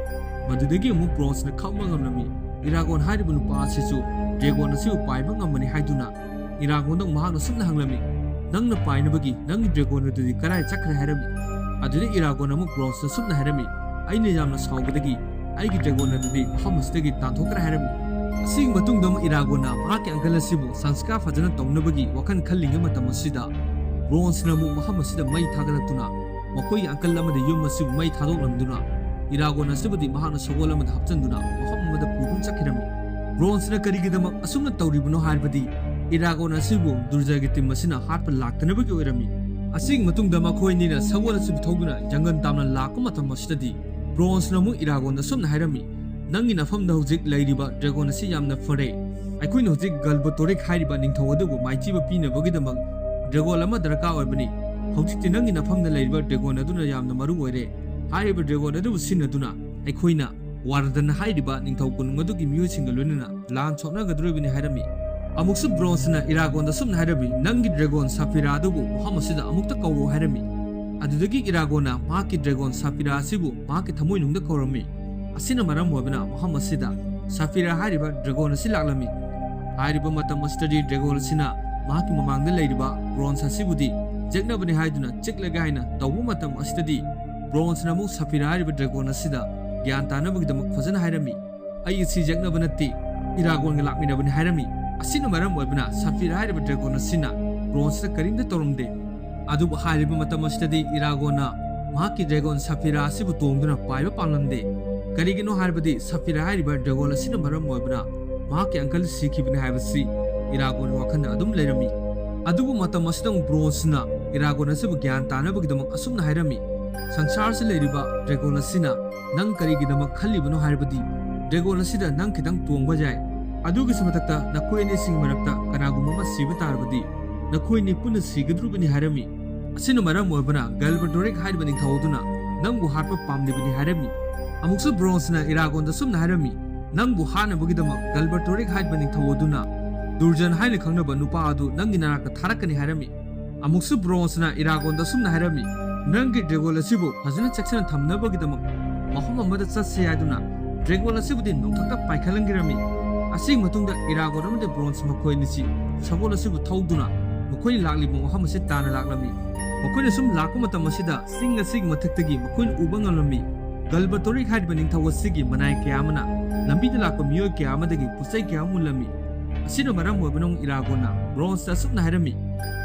ꯃꯗꯨꯗꯒꯤ ꯑꯃꯨꯛ ꯕ꯭ꯔꯣꯟꯁꯅ ꯈꯪꯕ ꯉꯝꯂꯝꯃꯤ, ꯏꯔꯥꯒꯣꯟ ꯍꯥꯏꯔꯤꯕ ꯅꯨꯄꯥ ꯑꯁꯤꯁꯨ ꯗ꯭ꯔꯦꯒꯣꯟ ꯑꯁꯤꯕꯨ ꯄꯥꯏꯕ ꯉꯝꯕꯅꯤ ꯍꯥꯏꯗꯨꯅ꯫ ꯏꯔꯥꯒꯣꯟꯗ ꯃꯍꯥꯛꯅ ꯁꯨꯝꯅ ꯍꯪꯂꯝꯃꯤ, "ꯅꯪꯅ ꯄꯥꯏꯅꯕꯒꯤ ꯅꯪꯒꯤ ꯗ꯭ꯔꯦꯒꯣꯟ ꯑꯗꯨꯗꯤ ꯀꯗꯥꯏ ꯆꯠꯈ꯭ꯔꯦ?" ꯍꯥꯏꯔꯝꯃꯤ꯫ ꯑꯗꯨꯗ ꯏꯔꯥꯒꯣꯟ ꯑꯃꯨꯛ ꯕ꯭ꯔꯣꯟꯁꯅ ꯁꯨꯝꯅ ꯍꯥꯏꯔꯝꯃꯤ, "ꯑꯩꯅ ꯌꯥꯝꯅ ꯁꯥꯎꯕꯗꯒꯤ ꯑꯩꯒꯤ ꯗ꯭ꯔꯦꯒꯣꯟ ꯑꯗꯨꯗꯤ ꯃꯐꯝ ꯑꯁꯤꯗꯒꯤ ꯇꯥꯟꯊꯣꯛꯈ꯭ꯔꯦ" ꯍꯥꯏꯔꯝꯃꯤ꯫ ꯑꯁꯤꯒꯤ ꯃꯇꯨꯡꯗ ꯑꯃꯨꯛ ꯏꯔꯥꯒꯣꯟꯅ ꯃꯍꯥꯛꯀꯤ ꯑꯪꯀꯜ ꯑꯁꯤꯕꯨ ꯁꯪꯁꯀꯥꯔ ꯐꯖꯅ ꯇꯧꯅꯕꯒꯤ ꯋꯥꯈꯜ ꯈꯜꯂꯤꯉꯩ ꯃꯇꯝ ꯑꯁꯤꯗ, ꯕ꯭ꯔꯣꯟꯁꯅ ꯑꯃꯨꯛ ꯃꯐꯝ ꯑꯁꯤꯗ ꯃꯩ ꯊꯥꯒꯠꯂꯛꯇꯨꯅ ꯃꯈꯣꯏꯒꯤ ꯑꯪꯀꯜ ꯑꯃꯗꯤ ꯌꯨꯝ ꯑꯁꯤꯕꯨ ꯃꯩ ꯊꯥꯗꯣꯛꯂꯝꯗꯨꯅ, ꯏꯔꯥꯒꯣꯟ ꯑꯁꯤꯕꯨꯗꯤ ꯃꯍꯥꯛꯅ ꯁꯒꯣꯜ ꯑꯃꯗ ꯍꯥꯞꯆꯤꯟꯗꯨꯅ ꯃꯐꯝ ꯑꯃꯗ ꯄꯨꯗꯨꯅ ꯆꯠꯈꯤꯔꯝꯃꯤ꯫ ꯕ꯭ꯔꯣꯟꯁꯅ ꯀꯔꯤꯒꯤꯗꯃꯛ ꯑꯁꯨꯝꯅ ꯇꯧꯔꯤꯕꯅꯣ ꯍꯥꯏꯔꯕꯗꯤ, ꯏꯔꯥꯒꯣꯟ ꯑꯁꯤꯕꯨ ꯗꯨꯔꯖꯥꯒꯤ ꯇꯤꯝ ꯑꯁꯤꯅ ꯍꯥꯠꯄ ꯂꯥꯛꯇꯅꯕꯒꯤ ꯑꯣꯏꯔꯝꯃꯤ꯫ ꯑꯁꯤꯒꯤ ꯃꯇꯨꯡꯗ ꯃꯈꯣꯏ ꯑꯅꯤꯅ ꯁꯒꯣꯜ ꯑꯁꯤꯕꯨ ꯊꯧꯗꯨꯅ ꯖꯪꯒꯜ ꯇꯥꯝꯅ ꯂꯥꯛꯄ ꯃꯇꯝ ꯑꯁꯤꯗꯗꯤ, ꯕ꯭ꯔꯣꯟꯁꯅ ꯑꯃꯨꯛ ꯏꯔꯥꯒꯣꯟꯗ ꯁꯨꯝꯅ ꯍꯥꯏꯔꯝꯃꯤ, "ꯅꯪꯒꯤ ꯅꯐꯝꯗ ꯍꯧꯖꯤꯛ ꯂꯩꯔꯤꯕ ꯗ꯭ꯔꯦꯒꯣꯟ ꯑꯁꯤ ꯌꯥꯝꯅ ꯐꯔꯦ꯫ ꯑꯩꯈꯣꯏꯅ ꯍꯧꯖꯤꯛ ꯒꯜꯕꯇꯣꯔꯤꯛ ꯍꯥꯏꯔꯤꯕ ꯅꯤꯡꯊꯧ ꯑꯗꯨꯕꯨ ꯃꯥꯏꯊꯤꯕ ꯄꯤꯅꯕꯒꯤꯗꯃꯛ ꯗ꯭ꯔꯦꯒꯣꯟ ꯑꯃ ꯗꯔꯀꯥꯔ ꯑꯣꯏꯕꯅꯤ꯫ ꯍꯧꯖꯤꯛꯇꯤ ꯅꯪꯒꯤ ꯅꯐꯝꯗ ꯂꯩꯔꯤꯕ ꯗ꯭ꯔꯦꯒꯣꯟ ꯑꯗꯨꯅ ꯌꯥꯝꯅ ꯃꯔꯨ ꯑꯣꯏꯔꯦ꯫ ꯍꯥꯏꯔꯤꯕ ꯗ꯭ꯔꯦꯒꯣꯟ ꯑꯗꯨꯕꯨ ꯁꯤꯖꯤꯟꯅꯗꯨꯅ ꯑꯩꯈꯣꯏꯅ ꯋꯥꯔꯗꯟ ꯍꯥꯏꯔꯤꯕ ꯅꯤꯡꯊꯧ ꯀꯣꯅꯨꯡ ꯑꯗꯨꯒꯤ ꯃꯤꯑꯣꯏꯁꯤꯡꯒ ꯂꯣꯏꯅꯅ ꯂꯥꯟ ꯁꯣꯛꯅꯒꯗꯧꯔꯤꯕꯅꯤ" ꯍꯥꯏꯔꯝꯃꯤ꯫ ꯑꯃꯨꯛꯁꯨ ꯕ꯭ꯔꯣꯟꯁꯅ ꯏꯔꯥꯒꯣꯟꯗ ꯁꯨꯝꯅ ꯍꯥꯏꯔꯝꯃꯤ, "ꯅꯪꯒꯤ ꯗ꯭ꯔꯦꯒꯣꯟ ꯁꯥꯐꯤꯔꯥ ꯑꯗꯨꯕꯨ ꯃꯐꯝ ꯑꯁꯤꯗ ꯑꯃꯨꯛꯇ ꯀꯧꯔꯣ" ꯍꯥꯏꯔꯝꯃꯤ꯫ ꯑꯗꯨꯗꯒꯤ ꯏꯔꯥꯒꯣꯟꯅ ꯃꯍꯥꯛꯀꯤ ꯗ꯭ꯔꯦꯒꯣꯟ ꯁꯥꯐꯤꯔꯥ ꯑꯁꯤꯕꯨ ꯃꯍꯥꯛꯀꯤ ꯊꯃꯣꯏꯅꯨꯡꯗ ꯀꯧꯔꯝꯃꯤ꯫ ꯑꯁꯤꯅ ꯃꯔꯝ ꯑꯣꯏꯕꯅ ꯃꯐꯝ ꯑꯁꯤꯗ ꯁꯥꯐꯤꯔꯥ ꯍꯥꯏꯔꯤꯕ ꯗ꯭ꯔꯦꯒꯣꯟ ꯑꯁꯤ ꯂꯥꯛꯂꯝꯃꯤ꯫ ꯍꯥꯏꯔꯤꯕ ꯃꯇꯝ ꯑꯁꯤꯗꯗꯤ ꯗ꯭ꯔꯦꯒꯣꯟ ꯑꯁꯤꯅ ꯃꯍꯥꯛꯀꯤ ꯃꯃꯥꯡꯗ ꯂꯩꯔꯤꯕ ꯕ꯭ꯔꯣꯟꯁ ꯑꯁꯤꯕꯨꯗꯤ ꯌꯦꯛꯅꯕꯅꯤ ꯍꯥꯏꯗꯨꯅ ꯆꯤꯛꯂꯒꯦ ꯍꯥꯏꯅ ꯇꯧꯕ ꯃꯇꯝ ꯑꯁꯤꯗꯗꯤ, ꯕ꯭ꯔꯣꯟꯁꯅ ꯑꯃꯨꯛ ꯁꯥꯐꯤꯔꯥ ꯍꯥꯏꯔꯤꯕ ꯗ꯭ꯔꯦꯒꯣꯟ ꯑꯁꯤꯗ ꯒ꯭ꯌꯥꯟ ꯇꯥꯅꯕꯒꯤꯗꯃꯛ ꯐꯖꯅ ꯍꯥꯏꯔꯝꯃꯤ꯫ "ꯑꯩ ꯑꯁꯤ ꯌꯦꯛꯅꯕ ꯅꯠꯇꯦ, ꯏꯔꯥꯒꯣꯟꯒ ꯂꯥꯛꯃꯤꯟꯅꯕꯅꯤ" ꯍꯥꯏꯔꯝꯃꯤ꯫ ꯑꯁꯤꯅ ꯃꯔꯝ ꯑꯣꯏꯕꯅ ꯁꯥꯐꯤꯔꯥ ꯍꯥꯏꯔꯤꯕ ꯗ꯭ꯔꯦꯒꯣꯟ ꯑꯁꯤꯅ ꯕ꯭ꯔꯣꯟꯁꯇ ꯀꯔꯤꯝꯇ ꯇꯧꯔꯝꯗꯦ꯫ ꯑꯗꯨꯕꯨ ꯍꯥꯏꯔꯤꯕ ꯃꯇꯝ ꯑꯁꯤꯗꯗꯤ ꯏꯔꯥꯒꯣꯟꯅ ꯃꯍꯥꯛꯀꯤ ꯗ꯭ꯔꯦꯒꯣꯟ ꯁꯥꯐꯤꯔꯥ ꯑꯁꯤꯕꯨ ꯇꯣꯡꯗꯨꯅ ꯄꯥꯏꯕ ꯄꯥꯝꯂꯝꯗꯦ꯫ ꯀꯔꯤꯒꯤꯅꯣ ꯍꯥꯏꯔꯕꯗꯤ ꯁꯥꯐꯤꯔꯥ ꯍꯥꯏꯔꯤꯕ ꯗ꯭ꯔꯦꯒꯣꯟ ꯑꯁꯤꯅ ꯃꯔꯝ ꯑꯣꯏꯕꯅ ꯃꯍꯥꯛꯀꯤ ꯑꯪꯀꯜ ꯁꯤꯈꯤꯕꯅꯤ ꯍꯥꯏꯕꯁꯤ ꯏꯔꯥꯒꯣꯟꯒꯤ ꯋꯥꯈꯜꯗ ꯑꯗꯨꯝ ꯂꯩꯔꯝꯃꯤ꯫ ꯑꯗꯨꯕꯨ ꯃꯇꯝ ꯑꯁꯤꯗ ꯑꯃꯨꯛ ꯕ꯭ꯔꯣꯟꯁꯅ ꯏꯔꯥꯒꯣꯟ ꯑꯁꯤꯕꯨ ꯒ꯭ꯌꯥꯟ ꯇꯥꯅꯕꯒꯤꯗꯃꯛ ꯑꯁꯨꯝꯅ ꯍꯥꯏꯔꯝꯃꯤ, "ꯁꯪꯁꯥꯔꯁꯤ ꯂꯩꯔꯤꯕ ꯗ꯭ꯔꯦꯒꯣꯟ ꯑꯁꯤꯅ ꯅꯪ ꯀꯔꯤꯒꯤꯗꯃꯛ ꯈꯜꯂꯤꯕꯅꯣ ꯍꯥꯏꯔꯕꯗꯤ, ꯗ꯭ꯔꯦꯒꯣꯟ ꯑꯁꯤꯗ ꯅꯪ ꯈꯤꯇꯪ ꯇꯣꯡꯕ ꯌꯥꯏ꯫ ꯑꯗꯨꯒꯤꯁꯨ ꯃꯊꯛꯇ ꯅꯈꯣꯏ ꯑꯅꯤꯁꯤꯒꯤ ꯃꯔꯛꯇ ꯀꯅꯥꯒꯨꯝꯕ ꯑꯃ ꯁꯤꯕ ꯇꯥꯔꯕꯗꯤ ꯅꯈꯣꯏ ꯑꯅꯤ ꯄꯨꯟꯅ ꯁꯤꯒꯗꯧꯔꯤꯕꯅꯤ" ꯍꯥꯏꯔꯝꯃꯤ꯫ ꯑꯁꯤꯅ ꯃꯔꯝ ꯑꯣꯏꯕꯅ ꯒꯜꯕꯔꯗꯣꯔꯤꯛ ꯍꯥꯏꯔꯤꯕ ꯅꯤꯡꯊꯧ ꯑꯗꯨꯅ ꯅꯪꯕꯨ ꯍꯥꯠꯄ ꯄꯥꯝꯂꯤꯕꯅꯤ ꯍꯥꯏꯔꯝꯃꯤ꯫ ꯑꯃꯨꯛꯁꯨ ꯕ꯭ꯔꯣꯟꯁꯅ ꯏꯔꯥꯒꯣꯟꯗ ꯑꯁꯨꯝꯅ ꯍꯥꯏꯔꯝꯃꯤ, "ꯅꯪꯕꯨ ꯍꯥꯠꯅꯕꯒꯤꯗꯃꯛ ꯒꯜꯕꯔꯗꯣꯔꯤꯛ ꯍꯥꯏꯔꯤꯕ ꯅꯤꯡꯊꯧ ꯑꯗꯨꯅ ꯗꯨꯔꯖꯟ ꯍꯥꯏꯅ ꯈꯪꯅꯕ ꯅꯨꯄꯥ ꯑꯗꯨ ꯅꯪꯒꯤ ꯅꯅꯥꯛꯇ ꯊꯥꯔꯛꯀꯅꯤ" ꯍꯥꯏꯔꯝꯃꯤ꯫ ꯑꯃꯨꯛꯁꯨ ꯕ꯭ꯔꯣꯟꯁꯅ ꯏꯔꯥꯒꯣꯟꯗ ꯑꯁꯨꯝꯅ ꯍꯥꯏꯔꯝꯃꯤ, "ꯅꯪꯒꯤ ꯗ꯭ꯔꯦꯒꯣꯟ ꯑꯁꯤꯕꯨ ꯐꯖꯅ ꯆꯦꯛꯁꯤꯟꯅ ꯊꯝꯅꯕꯒꯤꯗꯃꯛ ꯃꯐꯝ ꯑꯃꯗ ꯆꯠꯁꯤ" ꯍꯥꯏꯗꯨꯅ ꯗ꯭ꯔꯦꯒꯣꯟ ꯑꯁꯤꯕꯨꯗꯤ ꯅꯣꯡꯊꯛꯇ ꯄꯥꯏꯈꯠꯍꯟꯈꯤꯔꯝꯃꯤ꯫ ꯑꯁꯤꯒꯤ ꯃꯇꯨꯡꯗ ꯏꯔꯥꯒꯣꯟ ꯑꯃꯗꯤ ꯕ꯭ꯔꯣꯟꯁ ꯃꯈꯣꯏ ꯑꯅꯤꯁꯤ ꯁꯒꯣꯜ ꯑꯁꯤꯕꯨ ꯊꯧꯗꯨꯅ ꯃꯈꯣꯏꯅ ꯂꯥꯛꯂꯤꯕ ꯃꯐꯝ ꯑꯁꯤ ꯇꯥꯟꯅ ꯂꯥꯛꯂꯝꯃꯤ꯫ ꯃꯈꯣꯏꯅ ꯁꯨꯝ ꯂꯥꯛꯄ ꯃꯇꯝ ꯑꯁꯤꯗ ꯆꯤꯡ ꯑꯁꯤꯒꯤ ꯃꯊꯛꯇꯒꯤ ꯃꯈꯣꯏꯅ ꯎꯕ ꯉꯝꯂꯝꯃꯤ꯫ ꯒꯜꯕꯇꯣꯔꯤꯛ ꯍꯥꯏꯔꯤꯕ ꯅꯤꯡꯊꯧ ꯑꯁꯤꯒꯤ ꯃꯅꯥꯏ ꯀꯌꯥ ꯑꯃꯅ ꯂꯝꯕꯤꯗ ꯂꯥꯛꯄ ꯃꯤꯑꯣꯏ ꯀꯌꯥ ꯑꯃꯗꯒꯤ ꯄꯣꯠ ꯆꯩ ꯀꯌꯥ ꯑꯃ ꯃꯨꯜꯂꯝꯃꯤ꯫ ꯑꯁꯤꯅ ꯃꯔꯝ ꯑꯣꯏꯕꯅ ꯏꯔꯥꯒꯣꯟꯅ ꯕ꯭ꯔꯣꯟꯁꯇ ꯑꯁꯨꯝꯅ ꯍꯥꯏꯔꯝꯃꯤ,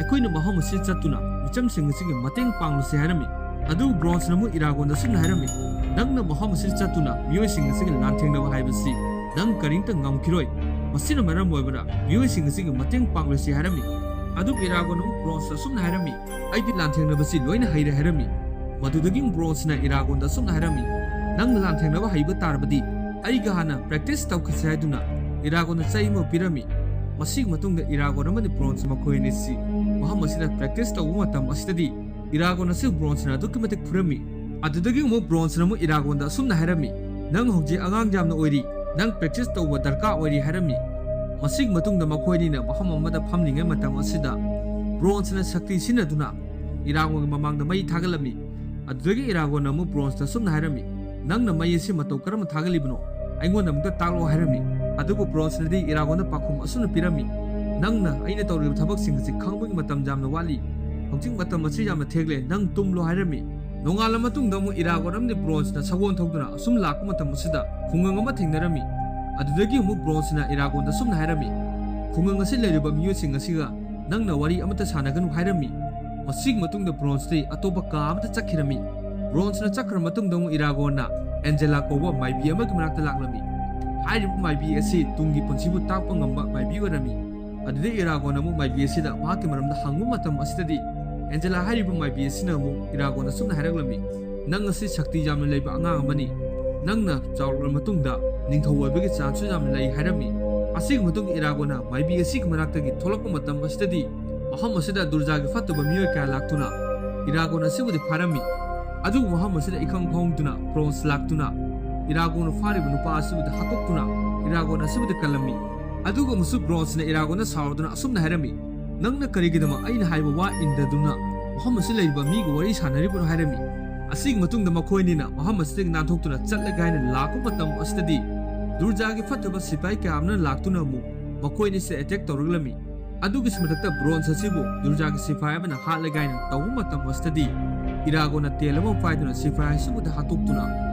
"ꯑꯩꯈꯣꯏꯅ ꯃꯐꯝ ꯑꯁꯤꯗ ꯆꯠꯇꯨꯅ ꯃꯤꯆꯝꯁꯤꯡ ꯑꯁꯤꯒꯤ ꯃꯇꯦꯡ ꯄꯥꯡꯂꯨꯁꯤ" ꯍꯥꯏꯔꯝꯃꯤ꯫ ꯑꯗꯨꯕꯨ ꯕ꯭ꯔꯣꯟꯁꯅ ꯑꯃꯨꯛ ꯏꯔꯥꯒꯣꯟꯗ ꯑꯁꯨꯝꯅ ꯍꯥꯏꯔꯝꯃꯤ, "ꯅꯪꯅ ꯃꯐꯝ ꯑꯁꯤꯗ ꯆꯠꯇꯨꯅ ꯃꯤꯑꯣꯏꯁꯤꯡ ꯑꯁꯤꯒ ꯂꯥꯟꯊꯦꯡꯅꯕ ꯍꯥꯏꯕꯁꯤ ꯅꯪ ꯀꯔꯤꯝꯇ ꯉꯝꯈꯤꯔꯣꯏ꯫ ꯃꯁꯤꯅ ꯃꯔꯝ ꯑꯣꯏꯕꯅ ꯃꯤꯑꯣꯏꯁꯤꯡ ꯑꯁꯤꯒꯤ ꯃꯇꯦꯡ ꯄꯥꯡꯂꯨꯁꯤ" ꯍꯥꯏꯔꯝꯃꯤ꯫ ꯑꯗꯨꯕꯨ ꯏꯔꯥꯒꯣꯟꯅ ꯑꯃꯨꯛ ꯕ꯭ꯔꯣꯟꯁꯇ ꯑꯁꯨꯝꯅ ꯍꯥꯏꯔꯝꯃꯤ, "ꯑꯩꯗꯤ ꯂꯥꯟꯊꯦꯡꯅꯕꯁꯤ ꯂꯣꯏꯅ ꯍꯩꯔꯦ" ꯍꯥꯏꯔꯝꯃꯤ꯫ ꯃꯗꯨꯗꯒꯤ ꯕ꯭ꯔꯣꯟꯁꯅ ꯏꯔꯥꯒꯣꯟꯗ ꯑꯁꯨꯝꯅ ꯍꯥꯏꯔꯝꯃꯤ, "ꯅꯪꯅ ꯂꯥꯟꯊꯦꯡꯅꯕ ꯍꯩꯕ ꯇꯥꯔꯕꯗꯤ ꯑꯩꯒ ꯍꯥꯟꯅ ꯄ꯭ꯔꯦꯛꯇꯤꯁ ꯇꯧꯈꯤꯁꯤ" ꯍꯥꯏꯗꯨꯅ ꯏꯔꯥꯒꯣꯟꯗ ꯆꯩ ꯑꯃ ꯄꯤꯔꯝꯃꯤ꯫ ꯃꯁꯤꯒꯤ ꯃꯇꯨꯡꯗ ꯏꯔꯥꯒꯣꯟ ꯑꯃꯗꯤ ꯕ꯭ꯔꯣꯟꯁ ꯃꯈꯣꯏ ꯑꯅꯤꯁꯤ ꯃꯐꯝ ꯑꯁꯤꯗ ꯄ꯭ꯔꯦꯛꯇꯤꯁ ꯇꯧꯕ ꯃꯇꯝ ꯑꯁꯤꯗꯗꯤ ꯏꯔꯥꯒꯣꯟ ꯑꯁꯤ ꯕ꯭ꯔꯣꯟꯁꯅ ꯑꯗꯨꯛꯀꯤ ꯃꯇꯤꯛ ꯐꯨꯔꯝꯃꯤ꯫ ꯑꯗꯨꯗꯒꯤ ꯑꯃꯨꯛ ꯕ꯭ꯔꯣꯟꯁꯅ ꯑꯃꯨꯛ ꯏꯔꯥꯒꯣꯟꯗ ꯑꯁꯨꯝꯅ ꯍꯥꯏꯔꯝꯃꯤ, "ꯅꯪ ꯍꯧꯖꯤꯛ ꯑꯉꯥꯡ ꯌꯥꯝꯅ ꯑꯣꯏꯔꯤ, ꯅꯪ ꯄ꯭ꯔꯦꯛꯇꯤꯁ ꯇꯧꯕ ꯗꯔꯀꯥꯔ ꯑꯣꯏꯔꯤ" ꯍꯥꯏꯔꯝꯃꯤ꯫ ꯃꯁꯤꯒꯤ ꯃꯇꯨꯡꯗ ꯃꯈꯣꯏ ꯑꯅꯤꯅ ꯃꯐꯝ ꯑꯃꯗ ꯐꯝꯂꯤꯉꯩ ꯃꯇꯝ ꯑꯁꯤꯗ ꯕ꯭ꯔꯣꯟꯁꯅ ꯁꯛꯇꯤ ꯁꯤꯖꯤꯟꯅꯗꯨꯅ ꯏꯔꯥꯒꯣꯟꯒꯤ ꯃꯃꯥꯡꯗ ꯃꯩ ꯊꯥꯒꯠꯂꯝꯃꯤ꯫ ꯑꯗꯨꯗꯒꯤ ꯏꯔꯥꯒꯣꯟꯅ ꯑꯃꯨꯛ ꯕ꯭ꯔꯣꯟꯁꯇ ꯑꯁꯨꯝꯅ ꯍꯥꯏꯔꯝꯃꯤ, "ꯅꯪꯅ ꯃꯩ ꯑꯁꯤ ꯃꯇꯧ ꯀꯔꯝꯅ ꯊꯥꯒꯠꯂꯤꯕꯅꯣ? ꯑꯩꯉꯣꯟꯗ ꯑꯃꯨꯛꯇ ꯇꯥꯛꯂꯛꯑꯣ" ꯍꯥꯏꯔꯝꯃꯤ꯫ ꯑꯗꯨꯕꯨ ꯕ꯭ꯔꯣꯟꯁꯅꯗꯤ ꯏꯔꯥꯒꯣꯟꯗ ꯄꯥꯎꯈꯨꯝ ꯑꯁꯨꯝꯅ ꯄꯤꯔꯝꯃꯤ, "ꯅꯪꯅ ꯑꯩꯅ ꯇꯧꯔꯤꯕ ꯊꯕꯛꯁꯤꯡ ꯑꯁꯤ ꯈꯪꯕꯒꯤ ꯃꯇꯝ ꯌꯥꯝꯅ ꯋꯥꯠꯂꯤ꯫ ꯍꯧꯖꯤꯛ ꯃꯇꯝ ꯑꯁꯤ ꯌꯥꯝꯅ ꯊꯦꯡꯂꯦ, ꯅꯪ ꯇꯨꯝꯂꯣ" ꯍꯥꯏꯔꯝꯃꯤ꯫ ꯅꯣꯡꯉꯥꯜꯂ ꯃꯇꯨꯡꯗ ꯑꯃꯨꯛ ꯏꯔꯥꯒꯣꯟ ꯑꯃꯗꯤ ꯕ꯭ꯔꯣꯟꯁꯅ ꯁꯒꯣꯜ ꯊꯧꯗꯨꯅ ꯑꯁꯨꯝ ꯂꯥꯛꯄ ꯃꯇꯝ ꯑꯁꯤꯗ ꯈꯨꯡꯒꯪ ꯑꯃ ꯊꯦꯡꯅꯔꯝꯃꯤ꯫ ꯑꯗꯨꯗꯒꯤ ꯑꯃꯨꯛ ꯕ꯭ꯔꯣꯟꯁꯅ ꯏꯔꯥꯒꯣꯟꯗ ꯑꯁꯨꯝꯅ ꯍꯥꯏꯔꯝꯃꯤ, "ꯈꯨꯡꯒꯪ ꯑꯁꯤ ꯂꯩꯔꯤꯕ ꯃꯤꯑꯣꯏꯁꯤꯡ ꯑꯁꯤꯒ ꯅꯪꯅ ꯋꯥꯔꯤ ꯑꯃꯠꯇ ꯁꯥꯟꯅꯒꯅꯨ" ꯍꯥꯏꯔꯝꯃꯤ꯫ ꯃꯁꯤꯒꯤ ꯃꯇꯨꯡꯗ ꯕ꯭ꯔꯣꯟꯁꯇꯤ ꯑꯇꯣꯞꯄ ꯀꯥ ꯑꯃꯗ ꯆꯠꯈꯤꯔꯝꯃꯤ꯫ ꯕ꯭ꯔꯣꯟꯁꯅ ꯆꯠꯈ꯭ꯔ ꯃꯇꯨꯡꯗ ꯑꯃꯨꯛ ꯏꯔꯥꯒꯣꯟꯅ ꯑꯦꯟꯖꯦꯂꯥ ꯀꯧꯕ ꯃꯥꯏꯕꯤ ꯑꯃꯒꯤ ꯃꯅꯥꯛꯇ ꯂꯥꯛꯂꯝꯃꯤ꯫ ꯍꯥꯏꯔꯤꯕ ꯃꯥꯏꯕꯤ ꯑꯁꯤ ꯇꯨꯡꯒꯤ ꯄꯨꯟꯁꯤꯕꯨ ꯇꯥꯛꯄ ꯉꯝꯕ ꯃꯥꯏꯕꯤ ꯑꯣꯏꯔꯝꯃꯤ꯫ ꯑꯗꯨꯗ ꯏꯔꯥꯒꯣꯟꯅ ꯑꯃꯨꯛ ꯃꯥꯏꯕꯤ ꯑꯁꯤꯗ ꯃꯍꯥꯛꯀꯤ ꯃꯔꯝꯗ ꯍꯪꯕ ꯃꯇꯝ ꯑꯁꯤꯗꯗꯤ ꯑꯦꯟꯖꯦꯂꯥ ꯍꯥꯏꯔꯤꯕ ꯃꯥꯏꯕꯤ ꯑꯁꯤꯅ ꯑꯃꯨꯛ ꯏꯔꯥꯒꯣꯟꯗ ꯑꯁꯨꯝꯅ ꯍꯥꯏꯔꯛꯂꯝꯃꯤ, "ꯅꯪ ꯑꯁꯤ ꯁꯛꯇꯤ ꯌꯥꯝꯅ ꯂꯩꯕ ꯑꯉꯥꯡ ꯑꯃꯅꯤ꯫ ꯅꯪꯅ ꯆꯥꯎꯔꯛꯂꯕ ꯃꯇꯨꯡꯗ ꯅꯤꯡꯊꯧ ꯑꯣꯏꯕꯒꯤ ꯆꯥꯟꯁꯁꯨ ꯌꯥꯝꯅ ꯂꯩ" ꯍꯥꯏꯔꯝꯃꯤ꯫ ꯑꯁꯤꯒꯤ ꯃꯇꯨꯡꯗ ꯏꯔꯥꯒꯣꯟꯅ ꯃꯥꯏꯕꯤ ꯑꯁꯤꯒꯤ ꯃꯅꯥꯛꯇꯒꯤ ꯊꯣꯛꯂꯛꯄ ꯃꯇꯝ ꯑꯁꯤꯗꯗꯤ ꯃꯐꯝ ꯑꯁꯤꯗ ꯗꯨꯔꯖꯥꯒꯤ ꯐꯠꯇꯕ ꯃꯤꯑꯣꯏ ꯀꯌꯥ ꯂꯥꯛꯇꯨꯅ ꯏꯔꯥꯒꯣꯟ ꯑꯁꯤꯕꯨꯗꯤ ꯐꯥꯔꯝꯃꯤ꯫ ꯑꯗꯨꯕꯨ ꯃꯐꯝ ꯑꯁꯤꯗ ꯏꯈꯪ ꯈꯪꯍꯧꯗꯅ ꯕ꯭ꯔꯣꯟꯁ ꯂꯥꯛꯇꯨꯅ ꯏꯔꯥꯒꯣꯟꯅ ꯐꯥꯔꯤꯕ ꯅꯨꯄꯥ ꯑꯁꯤꯕꯨꯗꯤ ꯍꯥꯠꯇꯣꯛꯇꯨꯅ ꯏꯔꯥꯒꯣꯟ ꯑꯁꯤꯕꯨꯗꯤ ꯀꯜꯂꯝꯃꯤ꯫ ꯑꯗꯨꯒ ꯑꯃꯨꯛꯁꯨ ꯕ꯭ꯔꯣꯟꯁꯅ ꯏꯔꯥꯒꯣꯟꯗ ꯁꯥꯎꯔꯗꯨꯅ ꯑꯁꯨꯝꯅ ꯍꯥꯏꯔꯝꯃꯤ, "ꯅꯪꯅ ꯀꯔꯤꯒꯤꯗꯃꯛ ꯑꯩꯅ ꯍꯥꯏꯕ ꯋꯥ ꯏꯟꯗꯗꯨꯅ ꯃꯐꯝ ꯑꯁꯤ ꯂꯩꯔꯤꯕ ꯃꯤꯒ ꯋꯥꯔꯤ ꯁꯥꯟꯅꯔꯤꯕꯅꯣ?" ꯍꯥꯏꯔꯝꯃꯤ꯫ ꯑꯁꯤꯒꯤ ꯃꯇꯨꯡꯗ ꯃꯈꯣꯏꯅꯤꯅ ꯃꯐꯝ ꯑꯁꯤꯗꯒꯤ ꯅꯥꯟꯊꯣꯛꯇꯨꯅ ꯆꯠꯂꯒꯦ ꯍꯥꯏꯅ ꯂꯥꯛꯄ ꯃꯇꯝ ꯑꯁꯤꯗꯗꯤ ꯗꯨꯔꯖꯥꯒꯤ ꯐꯠꯇꯕ ꯁꯤꯐꯥꯏ ꯀꯌꯥ ꯑꯃꯅ ꯂꯥꯛꯇꯨꯅ ꯑꯃꯨꯛ ꯃꯈꯣꯏꯅꯤꯁꯦ ꯑꯦꯇꯦꯛ ꯇꯧꯔꯛꯂꯝꯃꯤ꯫ ꯑꯗꯨꯒꯤꯁꯨ ꯃꯊꯛꯇ ꯕ꯭ꯔꯣꯟꯁ ꯑꯁꯤꯕꯨ ꯗꯨꯔꯖꯥꯒꯤ ꯁꯤꯐꯥꯏ ꯑꯃꯅ ꯍꯥꯠꯂꯒꯦ ꯍꯥꯏꯅ ꯇꯧꯕ ꯃꯇꯝ ꯑꯁꯤꯗꯗꯤ ꯏꯔꯥꯒꯣꯟꯅ ꯇꯦꯜ ꯑꯃ ꯄꯥꯏꯗꯨꯅ ꯁꯤꯐꯥꯏ ꯑꯁꯤꯕꯨꯗꯤ ꯍꯥꯠꯇꯣꯛꯇꯨꯅ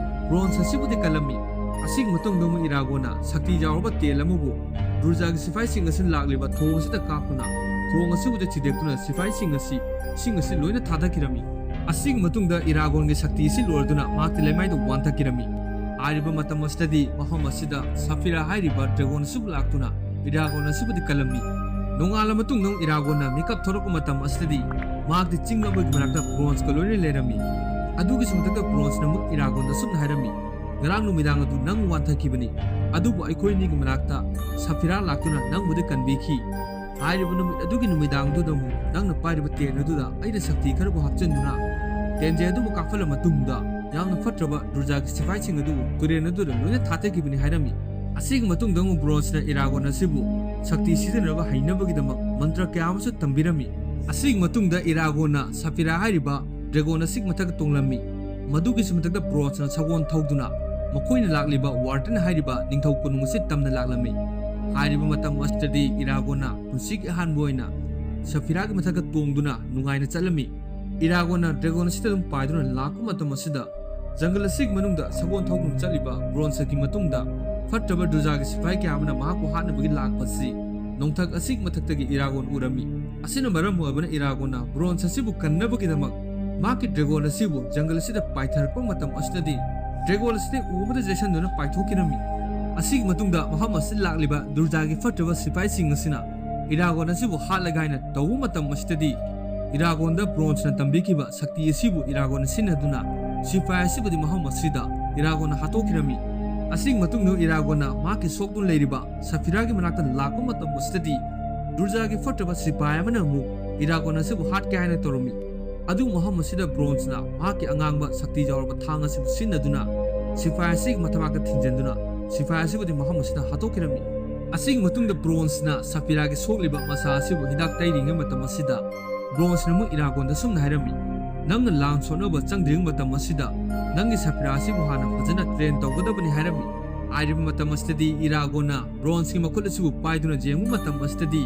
ꯕ꯭ꯔꯣꯟꯁ ꯑꯁꯤꯕꯨꯗꯤ ꯀꯜꯂꯝꯃꯤ꯫ ꯑꯁꯤꯒꯤ ꯃꯇꯨꯡꯗ ꯑꯃꯨꯛ ꯏꯔꯥꯒꯣꯟꯅ ꯁꯛꯇꯤ ꯌꯥꯎꯔꯕ ꯇꯦꯜ ꯑꯃꯕꯨ ꯗꯨꯔꯖꯥꯒꯤ ꯁꯤꯐꯥꯏꯁꯤꯡ ꯑꯁꯤꯅ ꯂꯥꯛꯂꯤꯕ ꯊꯣꯡ ꯑꯁꯤꯗ ꯀꯥꯞꯇꯨꯅ ꯊꯣꯡ ꯑꯁꯤꯕꯨꯗꯤ ꯊꯤꯗꯦꯛꯇꯨꯅ ꯁꯤꯐꯥꯏꯁꯤꯡ ꯑꯁꯤ ꯏꯁꯤꯡ ꯑꯁꯤ ꯂꯣꯏꯅ ꯊꯥꯗꯈꯤꯔꯝꯃꯤ꯫ ꯑꯁꯤꯒꯤ ꯃꯇꯨꯡꯗ ꯏꯔꯥꯒꯣꯟꯒꯤ ꯁꯛꯇꯤ ꯑꯁꯤ ꯂꯣꯏꯔꯗꯨꯅ ꯃꯍꯥꯛꯇꯤ ꯂꯩꯃꯥꯏꯗ ꯋꯥꯟꯊꯈꯤꯔꯝꯃꯤ꯫ ꯍꯥꯏꯔꯤꯕ ꯃꯇꯝ ꯑꯁꯤꯗꯗꯤ ꯃꯐꯝ ꯑꯁꯤꯗ ꯁꯐꯤꯔꯥ ꯍꯥꯏꯔꯤꯕ ꯗ꯭ꯔꯦꯒꯣꯟ ꯑꯁꯤꯕꯨ ꯂꯥꯛꯇꯨꯅ ꯏꯔꯥꯒꯣꯟ ꯑꯁꯤꯕꯨꯗꯤ ꯀꯜꯂꯝꯃꯤ꯫ ꯅꯣꯡꯉꯥꯜꯂ ꯃꯇꯨꯡꯗ ꯑꯃꯨꯛ ꯏꯔꯥꯒꯣꯟꯅ ꯃꯤꯀꯞ ꯊꯣꯔꯛꯄ ꯃꯇꯝ ꯑꯁꯤꯗꯗꯤ ꯃꯍꯥꯛꯇꯤ ꯆꯤꯡ ꯑꯃꯒꯤ ꯃꯅꯥꯛꯇ ꯕ꯭ꯔꯣꯟꯁꯀ ꯂꯣꯏꯅ ꯂꯩꯔꯝꯃꯤ꯫ ꯑꯗꯨꯒꯤꯁꯨ ꯃꯊꯛꯇ ꯕ꯭ꯔꯣꯟꯁꯅ ꯑꯃꯨꯛ ꯏꯔꯥꯒꯣꯟꯗ ꯑꯁꯨꯝꯅ ꯍꯥꯏꯔꯝꯃꯤ, "ꯉꯔꯥꯡ ꯅꯨꯃꯤꯗꯥꯡ ꯑꯗꯨ ꯅꯪ ꯋꯥꯟꯊꯈꯤꯕꯅꯤ, ꯑꯗꯨꯕꯨ ꯑꯩꯈꯣꯏ ꯑꯅꯤꯒꯤ ꯃꯅꯥꯛꯇ ꯁꯐꯤꯔꯥ ꯂꯥꯛꯇꯨꯅ ꯅꯪꯕꯨꯗꯤ ꯀꯟꯕꯤꯈꯤ꯫ ꯍꯥꯏꯔꯤꯕ ꯅꯨꯃꯤꯠ ꯑꯗꯨꯒꯤ ꯅꯨꯃꯤꯗꯥꯡꯗꯨꯗ ꯑꯃꯨꯛ ꯅꯪꯅ ꯄꯥꯏꯔꯤꯕ ꯇꯦꯟ ꯑꯗꯨꯗ ꯑꯩꯅ ꯁꯛꯇꯤ ꯈꯔꯕꯨ ꯍꯥꯞꯆꯤꯟꯗꯨꯅ ꯇꯦꯟꯖꯩ ꯑꯗꯨꯕꯨ ꯀꯥꯞꯍꯜꯂ ꯃꯇꯨꯡꯗ ꯌꯥꯝꯅ ꯐꯠꯇ꯭ꯔꯕ ꯗꯨꯔꯖꯥꯒꯤ ꯁꯤꯐꯥꯏꯁꯤꯡ ꯑꯗꯨ ꯇꯨꯔꯦꯜ ꯑꯗꯨꯗ ꯂꯣꯏꯅ ꯊꯥꯗꯈꯤꯕꯅꯤ" ꯍꯥꯏꯔꯝꯃꯤ꯫ ꯑꯁꯤꯒꯤ ꯃꯇꯨꯡꯗ ꯑꯃꯨꯛ ꯕ꯭ꯔꯣꯟꯁꯅ ꯏꯔꯥꯒꯣꯟ ꯑꯁꯤꯕꯨ ꯁꯛꯇꯤ ꯁꯤꯖꯤꯟꯅꯅꯕ ꯍꯩꯅꯕꯒꯤꯗꯃꯛ ꯃꯟꯇ꯭ꯔ ꯀꯌꯥ ꯑꯃꯁꯨ ꯇꯝꯕꯤꯔꯝꯃꯤ꯫ ꯑꯁꯤꯒꯤ ꯃꯇꯨꯡꯗ ꯏꯔꯥꯒꯣꯟꯅ ꯁꯐꯤꯔꯥ ꯍꯥꯏꯔꯤꯕ ꯗ꯭ꯔꯦꯒꯣꯟ ꯑꯁꯤꯒꯤ ꯃꯊꯛꯇ ꯇꯣꯡꯂꯝꯃꯤ꯫ ꯃꯗꯨꯒꯤꯁꯨ ꯃꯊꯛꯇ ꯕ꯭ꯔꯣꯟꯁꯅ ꯁꯒꯣꯜ ꯊꯧꯗꯨꯅ ꯃꯈꯣꯏꯅ ꯂꯥꯛꯂꯤꯕ ꯋꯥꯔꯇꯟ ꯍꯥꯏꯔꯤꯕ ꯅꯤꯡꯊꯧ ꯀꯣꯅꯨꯡ ꯑꯁꯤ ꯇꯝꯅ ꯂꯥꯛꯂꯝꯃꯤ꯫ ꯍꯥꯏꯔꯤꯕ ꯃꯇꯝ ꯑꯁꯤꯗꯗꯤ ꯏꯔꯥꯒꯣꯟꯅ ꯄꯨꯟꯁꯤꯒꯤ ꯑꯍꯥꯟꯕ ꯑꯣꯏꯅ ꯁꯐꯤꯔꯥꯒꯤ ꯃꯊꯛꯇ ꯇꯣꯡꯗꯨꯅ ꯅꯨꯡꯉꯥꯏꯅ ꯆꯠꯂꯝꯃꯤ꯫ ꯏꯔꯥꯒꯣꯟꯅ ꯗ꯭ꯔꯦꯒꯣꯟ ꯑꯁꯤꯗ ꯑꯗꯨꯝ ꯄꯥꯏꯗꯨꯅ ꯂꯥꯛꯄ ꯃꯇꯝ ꯑꯁꯤꯗ ꯖꯪꯒꯜ ꯑꯁꯤꯒꯤ ꯃꯅꯨꯡꯗ ꯁꯒꯣꯜ ꯊꯧꯗꯨꯅ ꯆꯠꯂꯤꯕ ꯕ꯭ꯔꯣꯟꯁꯀꯤ ꯃꯇꯨꯡꯗ ꯐꯠꯇ꯭ꯔꯕ ꯗꯨꯔꯖꯥꯒꯤ ꯁꯤꯐꯥꯏ ꯀꯌꯥ ꯑꯃꯅ ꯃꯍꯥꯛꯄꯨ ꯍꯥꯠꯅꯕꯒꯤ ꯂꯥꯛꯄ ꯑꯁꯤ ꯅꯣꯡꯊꯛ ꯑꯁꯤꯒꯤ ꯃꯊꯛꯇꯒꯤ ꯏꯔꯥꯒꯣꯟ ꯎꯔꯝꯃꯤ꯫ ꯑꯁꯤꯅ ꯃꯔꯝ ꯑꯣꯏꯕꯅ ꯏꯔꯥꯒꯣꯟꯅ ꯕ꯭ꯔꯣꯟꯁ ꯑꯁꯤꯕꯨ ꯀꯟꯅꯕꯒꯤꯗꯃꯛ ꯃꯍꯥꯛꯀꯤ ꯗ꯭ꯔꯦꯒꯣꯟ ꯑꯁꯤꯕꯨ ꯖꯪꯒꯜ ꯑꯁꯤꯗ ꯄꯥꯏꯊꯔꯛꯄ ꯃꯇꯝ ꯑꯁꯤꯗꯗꯤ ꯗ꯭ꯔꯦꯒꯣꯟ ꯑꯁꯤꯗꯤ ꯎ ꯑꯃꯗ ꯆꯦꯁꯟꯗꯨꯅ ꯄꯥꯏꯊꯣꯛꯈꯤꯔꯝꯃꯤ꯫ ꯑꯁꯤꯒꯤ ꯃꯇꯨꯡꯗ ꯃꯐꯝ ꯑꯁꯤꯗ ꯂꯥꯛꯂꯤꯕ ꯗꯨꯔꯖꯥꯒꯤ ꯐꯠꯇ꯭ꯔꯕ ꯁꯤꯐꯥꯏꯁꯤꯡ ꯑꯁꯤꯅ ꯏꯔꯥꯒꯣꯟ ꯑꯁꯤꯕꯨ ꯍꯥꯠꯂꯒꯦ ꯍꯥꯏꯅ ꯇꯧꯕ ꯃꯇꯝ ꯑꯁꯤꯗꯗꯤ ꯏꯔꯥꯒꯣꯟꯗ ꯕ꯭ꯔꯣꯟꯁꯅ ꯇꯝꯕꯤꯈꯤꯕ ꯁꯛꯇꯤ ꯑꯁꯤꯕꯨ ꯏꯔꯥꯒꯣꯟꯅ ꯁꯤꯖꯤꯟꯅꯗꯨꯅ ꯁꯤꯐꯥꯏ ꯑꯁꯤꯕꯨꯗꯤ ꯃꯐꯝ ꯑꯁꯤꯗ ꯏꯔꯥꯒꯣꯟꯅ ꯍꯥꯠꯇꯣꯛꯈꯤꯔꯝꯃꯤ꯫ ꯑꯁꯤꯒꯤ ꯃꯇꯨꯡꯗ ꯏꯔꯥꯒꯣꯟꯅ ꯃꯍꯥꯛꯀꯤ ꯁꯣꯛꯇꯨꯅ ꯂꯩꯔꯤꯕ ꯁꯐꯤꯔꯥꯒꯤ ꯃꯅꯥꯛꯇ ꯂꯥꯛꯄ ꯃꯇꯝ ꯑꯁꯤꯗꯗꯤ ꯗꯨꯔꯖꯥꯒꯤ ꯐꯠꯇ꯭ꯔꯕ ꯁꯤꯐꯥꯏ ꯑꯃꯅ ꯑꯃꯨꯛ ꯏꯔꯥꯒꯣꯟ ꯑꯁꯤꯕꯨ ꯍꯥꯠꯀꯦ ꯍꯥꯏꯅ ꯇꯧꯔꯝꯃꯤ꯫ ꯑꯗꯨꯕꯨ ꯃꯐꯝ ꯑꯁꯤꯗ ꯕ꯭ꯔꯣꯟꯁꯅ ꯃꯍꯥꯛꯀꯤ ꯑꯉꯥꯡꯕ ꯁꯛꯇꯤ ꯌꯥꯎꯔꯕ ꯊꯥꯡ ꯑꯁꯤꯕꯨ ꯁꯤꯖꯤꯟꯅꯗꯨꯅ ꯁꯤꯐꯥꯏ ꯑꯁꯤꯒꯤ ꯃꯊꯕꯥꯛꯇ ꯊꯤꯟꯖꯤꯟꯗꯨꯅ ꯁꯤꯐꯥꯏ ꯑꯁꯤꯕꯨꯗꯤ ꯃꯐꯝ ꯑꯁꯤꯗ ꯍꯥꯠꯇꯣꯛꯈꯤꯔꯝꯃꯤ꯫ ꯑꯁꯤꯒꯤ ꯃꯇꯨꯡꯗ ꯕ꯭ꯔꯣꯟꯁꯅ ꯁꯐꯤꯔꯥꯒꯤ ꯁꯣꯛꯂꯤꯕ ꯃꯁꯥ ꯑꯁꯤꯕꯨ ꯍꯤꯗꯥꯛ ꯇꯩꯔꯤꯉꯩ ꯃꯇꯝ ꯑꯁꯤꯗ ꯕ꯭ꯔꯣꯟꯁꯅ ꯑꯃꯨꯛ ꯏꯔꯥꯒꯣꯟꯗ ꯁꯨꯝꯅ ꯍꯥꯏꯔꯝꯃꯤ, "ꯅꯪꯅ ꯂꯥꯟ ꯁꯣꯛꯅꯕ ꯆꯪꯗ꯭ꯔꯤꯉꯩ ꯃꯇꯝ ꯑꯁꯤꯗ ꯅꯪꯒꯤ ꯁꯐꯤꯔꯥ ꯑꯁꯤꯕꯨ ꯍꯥꯟꯅ ꯐꯖꯅ ꯇ꯭ꯔꯦꯟ ꯇꯧꯒꯗꯕꯅꯤ" ꯍꯥꯏꯔꯝꯃꯤ꯫ ꯍꯥꯏꯔꯤꯕ ꯃꯇꯝ ꯑꯁꯤꯗꯗꯤ ꯏꯔꯥꯒꯣꯟꯅ ꯕ꯭ꯔꯣꯟꯁꯀꯤ ꯃꯈꯨꯠ ꯑꯁꯤꯕꯨ ꯄꯥꯏꯗꯨꯅ ꯌꯦꯡꯕ ꯃꯇꯝ ꯑꯁꯤꯗꯗꯤ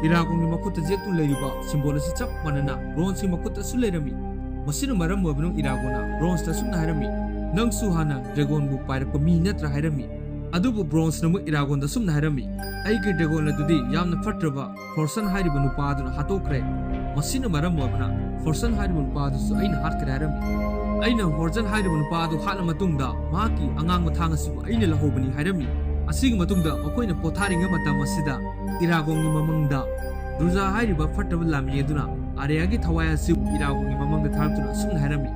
ꯏꯔꯥꯒꯣꯟꯒꯤ ꯃꯈꯨꯠꯇ ꯌꯦꯛꯇꯨꯅ ꯂꯩꯔꯤꯕ ꯁꯤꯝꯕꯣꯜ ꯑꯁꯤ ꯆꯞ ꯃꯥꯟꯅꯅ ꯕ꯭ꯔꯣꯟꯁꯀꯤ ꯃꯈꯨꯠꯇꯁꯨ ꯂꯩꯔꯝꯃꯤ꯫ ꯃꯁꯤꯅ ꯃꯔꯝ ꯑꯣꯏꯕꯅ ꯏꯔꯥꯒꯣꯟꯅ ꯕ꯭ꯔꯣꯟꯁꯇ ꯑꯁꯨꯝꯅ ꯍꯥꯏꯔꯝꯃꯤ, "ꯅꯪꯁꯨ ꯍꯥꯟꯅ ꯗ꯭ꯔꯦꯒꯣꯟꯕꯨ ꯄꯥꯏꯔꯛꯄ ꯃꯤ ꯅꯠꯇ꯭ꯔꯥ?" ꯍꯥꯏꯔꯝꯃꯤ꯫ ꯑꯗꯨꯕꯨ ꯕ꯭ꯔꯣꯟꯁꯅ ꯑꯃꯨꯛ ꯏꯔꯥꯒꯣꯟꯗ ꯑꯁꯨꯝꯅ ꯍꯥꯏꯔꯝꯃꯤ, "ꯑꯩꯒꯤ ꯗ꯭ꯔꯦꯒꯣꯟ ꯑꯗꯨꯗꯤ ꯌꯥꯝꯅ ꯐꯠꯇ꯭ꯔꯕ ꯐꯣꯔꯁꯟ ꯍꯥꯏꯔꯤꯕ ꯅꯨꯄꯥ ꯑꯗꯨꯅ ꯍꯥꯠꯇꯣꯛꯈ꯭ꯔꯦ꯫ ꯃꯁꯤꯅ ꯃꯔꯝ ꯑꯣꯏꯕꯅ ꯐꯣꯔꯁꯟ ꯍꯥꯏꯔꯤꯕ ꯅꯨꯄꯥ ꯑꯗꯨꯁꯨ ꯑꯩꯅ ꯍꯥꯠꯈ꯭ꯔꯦ" ꯍꯥꯏꯔꯝꯃꯤ꯫ "ꯑꯩꯅ ꯐꯣꯔꯁꯟ ꯍꯥꯏꯔꯤꯕ ꯅꯨꯄꯥ ꯑꯗꯨ ꯍꯥꯠꯂ ꯃꯇꯨꯡꯗ ꯃꯍꯥꯛꯀꯤ ꯑꯉꯥꯡꯕ ꯊꯥꯡ ꯑꯁꯤꯕꯨ ꯑꯩꯅ ꯂꯧꯍꯧꯕꯅꯤ" ꯍꯥꯏꯔꯝꯃꯤ꯫ ꯑꯁꯤꯒꯤ ꯃꯇꯨꯡꯗ ꯃꯈꯣꯏꯅ ꯄꯣꯊꯥꯔꯤꯉꯩ ꯃꯇꯝ ꯑꯁꯤꯗ ꯏꯔꯥꯒꯣꯟꯒꯤ ꯃꯃꯪꯗ ꯗꯨꯔꯖꯥ ꯍꯥꯏꯔꯤꯕ ꯐꯠꯇꯕ ꯂꯥꯟꯃꯤ ꯑꯗꯨꯅ ꯑꯔꯤꯌꯥꯒꯤ ꯊꯋꯥꯏ ꯑꯁꯤꯕꯨ ꯏꯔꯥꯒꯣꯟꯒꯤ ꯃꯃꯪꯗ ꯊꯥꯔꯛꯇꯨꯅ ꯑꯁꯨꯝꯅ ꯍꯥꯏꯔꯝꯃꯤ,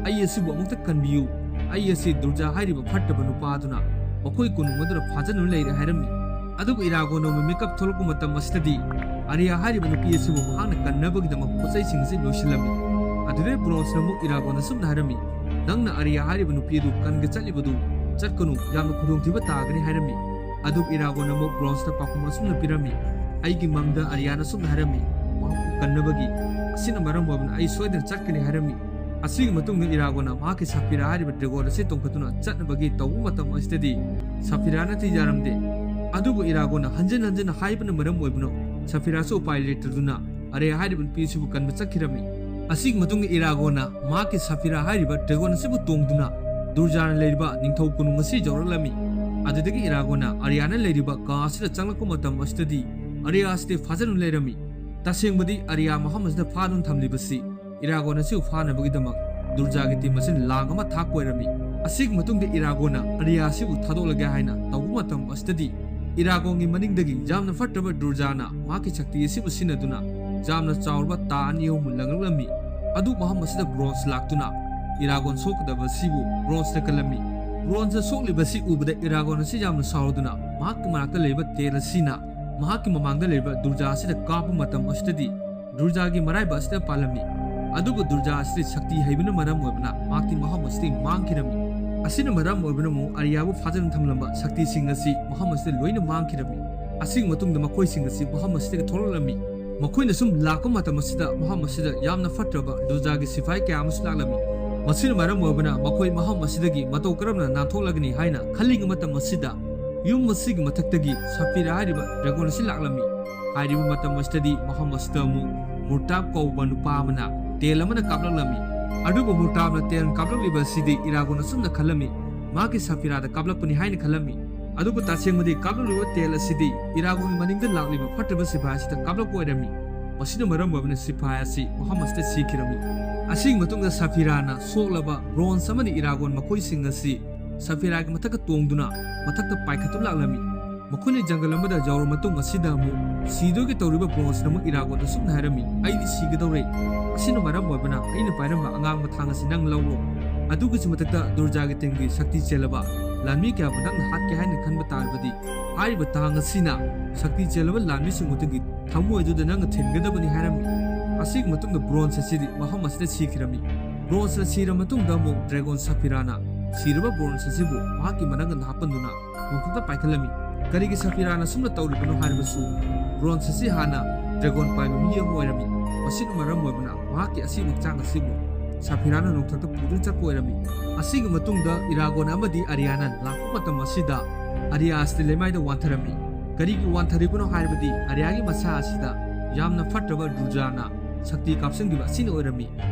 "ꯑꯩ ꯑꯁꯤꯕꯨ ꯑꯃꯨꯛꯇ ꯀꯟꯕꯤꯌꯨ꯫ ꯑꯩ ꯑꯁꯤ ꯗꯨꯔꯖꯥ ꯍꯥꯏꯔꯤꯕ ꯐꯠꯇꯕ ꯅꯨꯄꯥ ꯑꯗꯨꯅ ꯃꯈꯣꯏ ꯀꯨꯟꯃꯨꯛ ꯑꯗꯨꯅ ꯐꯥꯖꯤꯟꯗꯨꯅ ꯂꯩꯔꯦ" ꯍꯥꯏꯔꯝꯃꯤ꯫ ꯑꯗꯨꯕꯨ ꯏꯔꯥꯒꯣꯟ ꯅꯣꯡꯃ ꯃꯤꯀꯞ ꯊꯣꯛꯂꯛꯄ ꯃꯇꯝ ꯑꯁꯤꯗꯗꯤ ꯑꯔꯤꯌꯥ ꯍꯥꯏꯔꯤꯕ ꯅꯨꯄꯤ ꯑꯁꯤꯕꯨ ꯃꯍꯥꯛꯅ ꯀꯟꯅꯕꯒꯤꯗꯃꯛ ꯄꯣꯠꯆꯩꯁꯤꯡ ꯑꯁꯤ ꯂꯣꯏꯁꯤꯜꯂꯝꯃꯤ꯫ ꯑꯗꯨꯗꯩ ꯕ꯭ꯔꯣꯟꯁꯅ ꯑꯃꯨꯛ ꯏꯔꯥꯒꯣꯟꯗ ꯑꯁꯨꯝꯅ ꯍꯥꯏꯔꯝꯃꯤ, "ꯅꯪꯅ ꯑꯔꯤꯌꯥ ꯍꯥꯏꯔꯤꯕ ꯅꯨꯄꯤ ꯑꯗꯨ ꯀꯟꯒꯦ ꯆꯠꯂꯤꯕꯗꯨ ꯆꯠꯀꯅꯨ, ꯌꯥꯝꯅ ꯈꯨꯗꯣꯡꯊꯤꯕ ꯇꯥꯒꯅꯤ" ꯍꯥꯏꯔꯝꯃꯤ꯫ ꯑꯗꯨꯕꯨ ꯏꯔꯥꯒꯣꯟꯅ ꯑꯃꯨꯛ ꯕ꯭ꯔꯣꯟꯁꯇ ꯄꯥꯎꯈꯨꯝ ꯑꯁꯨꯝꯅ ꯄꯤꯔꯝꯃꯤ, "ꯑꯩꯒꯤ ꯃꯪꯗ ꯑꯔꯤꯌꯥꯅ ꯑꯁꯨꯝꯅ ꯍꯥꯏꯔꯝꯃꯤ, ꯃꯍꯥꯛꯄꯨ ꯀꯟꯅꯕꯒꯤ꯫ ꯑꯁꯤꯅ ꯃꯔꯝ ꯑꯣꯏꯗꯨꯅ ꯑꯩ ꯁꯣꯏꯗꯅ ꯆꯠꯀꯅꯤ" ꯍꯥꯏꯔꯝꯃꯤ꯫ ꯑꯁꯤꯒꯤ ꯃꯇꯨꯡꯗ ꯏꯔꯥꯒꯣꯟꯅ ꯃꯍꯥꯛꯀꯤ ꯁꯐꯤꯔꯥ ꯍꯥꯏꯔꯤꯕ ꯗ꯭ꯔꯦꯒꯣꯟ ꯑꯁꯤ ꯇꯣꯡꯈꯠꯇꯨꯅ ꯆꯠꯅꯕꯒꯤ ꯇꯧꯕ ꯃꯇꯝ ꯑꯁꯤꯗꯗꯤ ꯁꯐꯤꯔꯥꯅꯗꯤ ꯌꯥꯔꯝꯗꯦ꯫ ꯑꯗꯨꯕꯨ ꯏꯔꯥꯒꯣꯟꯅ ꯍꯟꯖꯤꯟ ꯍꯟꯖꯤꯟ ꯍꯥꯏꯕꯅ ꯃꯔꯝ ꯑꯣꯏꯕꯅ ꯁꯐꯤꯔꯥꯁꯨ ꯎꯄꯥꯏ ꯂꯩꯇꯗꯨꯅ ꯑꯔꯤꯌꯥ ꯍꯥꯏꯔꯤꯕ ꯅꯨꯄꯤ ꯑꯁꯤꯕꯨ ꯀꯟꯕ ꯆꯠꯈꯤꯔꯝꯃꯤ꯫ ꯑꯁꯤꯒꯤ ꯃꯇꯨꯡꯗ ꯏꯔꯥꯒꯣꯟꯅ ꯃꯍꯥꯛꯀꯤ ꯁꯐꯤꯔꯥ ꯍꯥꯏꯔꯤꯕ ꯗ꯭ꯔꯦꯒꯣꯟ ꯑꯁꯤꯕꯨ ꯇꯣꯡꯗꯨꯅ ꯗꯨꯔꯖꯥꯅ ꯂꯩꯔꯤꯕ ꯅꯤꯡꯊꯧ ꯀꯣꯅꯨꯡ ꯑꯁꯤ ꯌꯧꯔꯛꯂꯝꯃꯤ꯫ ꯑꯗꯨꯗꯒꯤ ꯏꯔꯥꯒꯣꯟꯅ ꯑꯔꯤꯌꯥꯅ ꯂꯩꯔꯤꯕ ꯀꯥ ꯑꯁꯤꯗ ꯆꯪꯂꯛꯄ ꯃꯇꯝ ꯑꯁꯤꯗꯗꯤ ꯑꯔꯤꯌꯥ ꯑꯁꯤꯗꯤ ꯐꯥꯖꯤꯟꯗꯨꯅ ꯂꯩꯔꯝꯃꯤ꯫ ꯇꯁꯦꯡꯕꯗꯤ ꯑꯔꯤꯌꯥ ꯃꯐꯝ ꯑꯁꯤꯗ ꯐꯥꯗꯨꯅ ꯊꯝꯂꯤꯕꯁꯤ ꯏꯔꯥꯒꯣꯟ ꯑꯁꯤꯕꯨ ꯐꯥꯅꯕꯒꯤꯗꯃꯛ ꯗꯨꯔꯖꯥꯒꯤ ꯇꯤꯝ ꯑꯁꯤꯅ ꯂꯥꯡ ꯑꯃ ꯊꯥꯛꯄ ꯑꯣꯏꯔꯝꯃꯤ꯫ ꯑꯁꯤꯒꯤ ꯃꯇꯨꯡꯗ ꯏꯔꯥꯒꯣꯟꯅ ꯑꯔꯤꯌꯥ ꯑꯁꯤꯕꯨ ꯊꯥꯗꯣꯛꯂꯒꯦ ꯍꯥꯏꯅ ꯇꯧꯕ ꯃꯇꯝ ꯑꯁꯤꯗꯗꯤ ꯏꯔꯥꯒꯣꯟꯒꯤ ꯃꯅꯤꯡꯗꯒꯤ ꯌꯥꯝꯅ ꯐꯠꯇ꯭ꯔꯕ ꯗꯨꯔꯖꯥꯅ ꯃꯍꯥꯛꯀꯤ ꯁꯛꯇꯤ ꯑꯁꯤꯕꯨ ꯁꯤꯖꯤꯟꯅꯗꯨꯅ ꯌꯥꯝꯅ ꯆꯥꯎꯔꯕ ꯇꯥ ꯑꯅꯤ ꯑꯍꯨꯝ ꯂꯪꯂꯛꯂꯝꯃꯤ꯫ ꯑꯗꯨ ꯃꯐꯝ ꯑꯁꯤꯗ ꯕ꯭ꯔꯣꯟꯁ ꯂꯥꯛꯇꯨꯅ ꯏꯔꯥꯒꯣꯟ ꯁꯣꯛꯀꯗꯕ ꯑꯁꯤꯕꯨ ꯕ꯭ꯔꯣꯟꯁꯅ ꯀꯜꯂꯝꯃꯤ꯫ ꯕ꯭ꯔꯣꯟꯁꯅ ꯁꯣꯛꯂꯤꯕꯁꯤ ꯎꯕꯗ ꯏꯔꯥꯒꯣꯟ ꯑꯁꯤ ꯌꯥꯝꯅ ꯁꯥꯎꯔꯗꯨꯅ ꯃꯍꯥꯛꯀꯤ ꯃꯅꯥꯛꯇ ꯂꯩꯕ ꯇꯦꯜ ꯑꯁꯤꯅ ꯃꯍꯥꯛꯀꯤ ꯃꯃꯥꯡꯗ ꯂꯩꯕ ꯗꯨꯔꯖꯥ ꯑꯁꯤꯗ ꯀꯥꯞꯄ ꯃꯇꯝ ꯑꯁꯤꯗꯗꯤ ꯗꯨꯔꯖꯥꯒꯤ ꯃꯔꯥꯏꯕ ꯑꯁꯤꯗ ꯄꯥꯜꯂꯝꯃꯤ꯫ ꯑꯗꯨꯕꯨ ꯗꯨꯔꯖꯥ ꯑꯁꯤ ꯁꯛꯇꯤ ꯍꯩꯕꯅ ꯃꯔꯝ ꯑꯣꯏꯕꯅ ꯃꯍꯥꯛꯇꯤ ꯃꯐꯝ ꯑꯁꯤꯗꯒꯤ ꯃꯥꯡꯈꯤꯔꯝꯃꯤ꯫ ꯑꯁꯤꯅ ꯃꯔꯝ ꯑꯣꯏꯕꯅ ꯑꯃꯨꯛ ꯑꯔꯤꯌꯥꯕꯨ ꯐꯥꯖꯅ ꯊꯝꯂꯝꯕ ꯁꯛꯇꯤꯁꯤꯡ ꯑꯁꯤ ꯃꯐꯝ ꯑꯁꯤꯗ ꯂꯣꯏꯅ ꯃꯥꯡꯈꯤꯔꯝꯃꯤ꯫ ꯑꯁꯤꯒꯤ ꯃꯇꯨꯡꯗ ꯃꯈꯣꯏꯁꯤꯡ ꯑꯁꯤ ꯃꯐꯝ ꯑꯁꯤꯗꯒꯤ ꯊꯣꯛꯂꯛꯂꯝꯃꯤ꯫ ꯃꯈꯣꯏꯅ ꯁꯨꯝ ꯂꯥꯛꯄ ꯃꯇꯝ ꯑꯁꯤꯗ ꯃꯐꯝ ꯑꯁꯤꯗ ꯌꯥꯝꯅ ꯐꯠꯇ꯭ꯔꯕ ꯗꯨꯔꯖꯥꯒꯤ ꯁꯤꯐꯥꯏ ꯀꯌꯥ ꯑꯃꯁꯨ ꯂꯥꯛꯂꯝꯃꯤ꯫ ꯃꯁꯤꯅ ꯃꯔꯝ ꯑꯣꯏꯕꯅ ꯃꯈꯣꯏ ꯃꯐꯝ ꯑꯁꯤꯗꯒꯤ ꯃꯇꯧ ꯀꯔꯝꯅ ꯅꯥꯟꯊꯣꯛꯂꯒꯅꯤ ꯍꯥꯏꯅ ꯈꯜꯂꯤꯉꯩ ꯃꯇꯝ ꯑꯁꯤꯗ ꯌꯨꯝ ꯑꯁꯤꯒꯤ ꯃꯊꯛꯇꯒꯤ ꯁꯐꯤꯔꯥ ꯍꯥꯏꯔꯤꯕ ꯗ꯭ꯔꯦꯒꯣꯟ ꯑꯁꯤ ꯂꯥꯛꯂꯝꯃꯤ꯫ ꯍꯥꯏꯔꯤꯕ ꯃꯇꯝ ꯑꯁꯤꯗꯗꯤ ꯃꯐꯝ ꯑꯁꯤꯗ ꯑꯃꯨꯛ ꯃꯨꯔꯇꯥꯕ ꯀꯧꯕ ꯅꯨꯄꯥ ꯑꯃꯅ ꯇꯦꯜ ꯑꯃꯅ ꯀꯥꯞꯂꯛꯂꯝꯃꯤ꯫ ꯑꯗꯨꯕꯨ ꯃꯨꯔꯇꯥꯕꯅ ꯇꯦꯜ ꯀꯥꯞꯂꯛꯂꯤꯕ ꯑꯁꯤꯗꯤ ꯏꯔꯥꯒꯣꯟ ꯑꯁꯨꯝꯅ ꯈꯜꯂꯝꯃꯤ, ꯃꯍꯥꯛꯀꯤ ꯁꯐꯤꯔꯥꯗ ꯀꯥꯞꯂꯛꯄꯅꯤ ꯍꯥꯏꯅ ꯈꯜꯂꯝꯃꯤ꯫ ꯑꯗꯨꯕꯨ ꯇꯁꯦꯡꯕꯗꯤ ꯀꯥꯞꯂꯛꯂꯤꯕ ꯇꯦꯜ ꯑꯁꯤꯗꯤ ꯏꯔꯥꯒꯣꯟꯒꯤ ꯃꯅꯤꯡꯗ ꯂꯥꯛꯂꯤꯕ ꯐꯠꯇꯕ ꯁꯤꯐꯥꯏ ꯑꯁꯤꯗ ꯀꯥꯞꯂꯛꯄ ꯑꯣꯏꯔꯝꯃꯤ꯫ ꯃꯁꯤꯅ ꯃꯔꯝ ꯑꯣꯏꯕꯅ ꯁꯤꯐꯥꯏ ꯑꯁꯤ ꯃꯐꯝ ꯑꯁꯤꯗ ꯁꯤꯈꯤꯔꯝꯃꯤ꯫ ꯑꯁꯤꯒꯤ ꯃꯇꯨꯡꯗ ꯁꯐꯤꯔꯥꯅ ꯁꯣꯛꯂꯕ ꯕ꯭ꯔꯣꯟꯖ ꯑꯃꯗꯤ ꯏꯔꯥꯒꯣꯟ ꯃꯈꯣꯏꯁꯤꯡ ꯑꯁꯤ ꯁꯐꯤꯔꯥꯒꯤ ꯃꯊꯛꯇ ꯇꯣꯡꯗꯨꯅ ꯃꯊꯛꯇ ꯄꯥꯏꯈꯠꯇꯨꯅ ꯂꯥꯛꯂꯝꯃꯤ꯫ ꯃꯈꯣꯏꯅ ꯖꯪꯒꯜ ꯑꯃꯗ ꯌꯧꯔꯕ ꯃꯇꯨꯡ ꯑꯁꯤꯗ ꯑꯃꯨꯛ ꯁꯤꯗꯣꯏꯒꯦ ꯇꯧꯔꯤꯕ ꯕ꯭ꯔꯣꯟꯖꯅ ꯑꯃꯨꯛ ꯏꯔꯥꯒꯣꯟꯗ ꯁꯨꯝꯅ ꯍꯥꯏꯔꯝꯃꯤ, "ꯑꯩꯗꯤ ꯁꯤꯒꯗꯧꯔꯦ꯫ ꯑꯁꯤꯅ ꯃꯔꯝ ꯑꯣꯏꯕꯅ ꯑꯩꯅ ꯄꯥꯏꯔꯝꯕ ꯑꯉꯥꯡꯕ ꯊꯥꯡ ꯑꯁꯤ ꯅꯪ ꯂꯧꯔꯣ꯫ ꯑꯗꯨꯒꯤꯁꯨ ꯃꯊꯛꯇ ꯗꯨꯔꯖꯥꯒꯤ ꯇꯤꯝꯒꯤ ꯁꯛꯇꯤ ꯆꯦꯜꯂꯕ ꯂꯥꯟꯃꯤ ꯀꯌꯥꯕꯨ ꯅꯪꯅ ꯍꯥꯠꯀꯦ ꯍꯥꯏꯅ ꯈꯟꯕ ꯇꯥꯔꯕꯗꯤ ꯍꯥꯏꯔꯤꯕ ꯊꯥꯡ ꯑꯁꯤꯅ ꯁꯛꯇꯤ ꯆꯦꯜꯂꯕ ꯂꯥꯟꯃꯤꯁꯤꯡ ꯑꯗꯨꯒꯤ ꯊꯃꯣꯏ ꯑꯗꯨꯗ ꯅꯪꯅ ꯊꯤꯟꯒꯗꯕꯅꯤ" ꯍꯥꯏꯔꯝꯃꯤ꯫ ꯑꯁꯤꯒꯤ ꯃꯇꯨꯡꯗ ꯕ꯭ꯔꯣꯟꯖ ꯑꯁꯤꯗꯤ ꯃꯐꯝ ꯑꯁꯤꯗ ꯁꯤꯈꯤꯔꯝꯃꯤ꯫ ꯕ꯭ꯔꯣꯟꯖꯅ ꯁꯤꯔ ꯃꯇꯨꯡꯗ ꯑꯃꯨꯛ ꯗ꯭ꯔꯦꯒꯣꯟ ꯁꯐꯤꯔꯥꯅ ꯁꯤꯔꯕ ꯕ꯭ꯔꯣꯟꯖ ꯑꯁꯤꯕꯨ ꯃꯍꯥꯛꯀꯤ ꯃꯅꯪꯒꯟꯗ ꯍꯥꯞꯄꯟꯗꯨꯅ ꯅꯣꯡꯊꯛꯇ ꯄꯥꯏꯈꯠꯂꯝꯃꯤ꯫ ꯀꯔꯤꯒꯤ ꯁꯐꯤꯔꯥꯅ ꯁꯨꯝꯅ ꯇꯧꯔꯤꯕꯅꯣ ꯍꯥꯏꯔꯕꯁꯨ, ꯕ꯭ꯔꯣꯟꯖ ꯑꯁꯤ ꯍꯥꯟꯅ ꯗ꯭ꯔꯦꯒꯣꯟ ꯄꯥꯏꯕ ꯃꯤ ꯑꯃ ꯑꯣꯏꯔꯝꯃꯤ꯫ ꯃꯁꯤꯅ ꯃꯔꯝ ꯑꯣꯏꯕꯅ ꯃꯍꯥꯛꯀꯤ ꯑꯁꯤꯕ ꯍꯛꯆꯥꯡ ꯑꯁꯤꯕꯨ ꯁꯐꯤꯔꯥꯅ ꯅꯣꯡꯊꯛꯇ ꯄꯨꯗꯨꯅ ꯆꯠꯄ ꯑꯣꯏꯔꯝꯃꯤ꯫ ꯑꯁꯤꯒꯤ ꯃꯇꯨꯡꯗ ꯏꯔꯥꯒꯣꯟ ꯑꯃꯗꯤ ꯑꯔꯤꯌꯥꯅ ꯂꯥꯛꯄ ꯃꯇꯝ ꯑꯁꯤꯗ ꯑꯔꯤꯌꯥ ꯑꯁꯤꯗ ꯂꯩꯃꯥꯏꯗ ꯋꯥꯟꯊꯔꯝꯃꯤ꯫ ꯀꯔꯤꯒꯤ ꯋꯥꯟꯊꯔꯤꯕꯅꯣ ꯍꯥꯏꯔꯕꯗꯤ ꯑꯔꯤꯌꯥꯒꯤ ꯃꯁꯥ ꯑꯁꯤꯗ ꯌꯥꯝꯅ ꯐꯠꯇ꯭ꯔꯕ ꯗꯨꯔꯖꯥꯅ ꯁꯛꯇꯤ ꯀꯥꯞꯁꯤꯟꯈꯤꯕ ꯑꯁꯤꯅ ꯑꯣꯏꯔꯝꯃꯤ꯫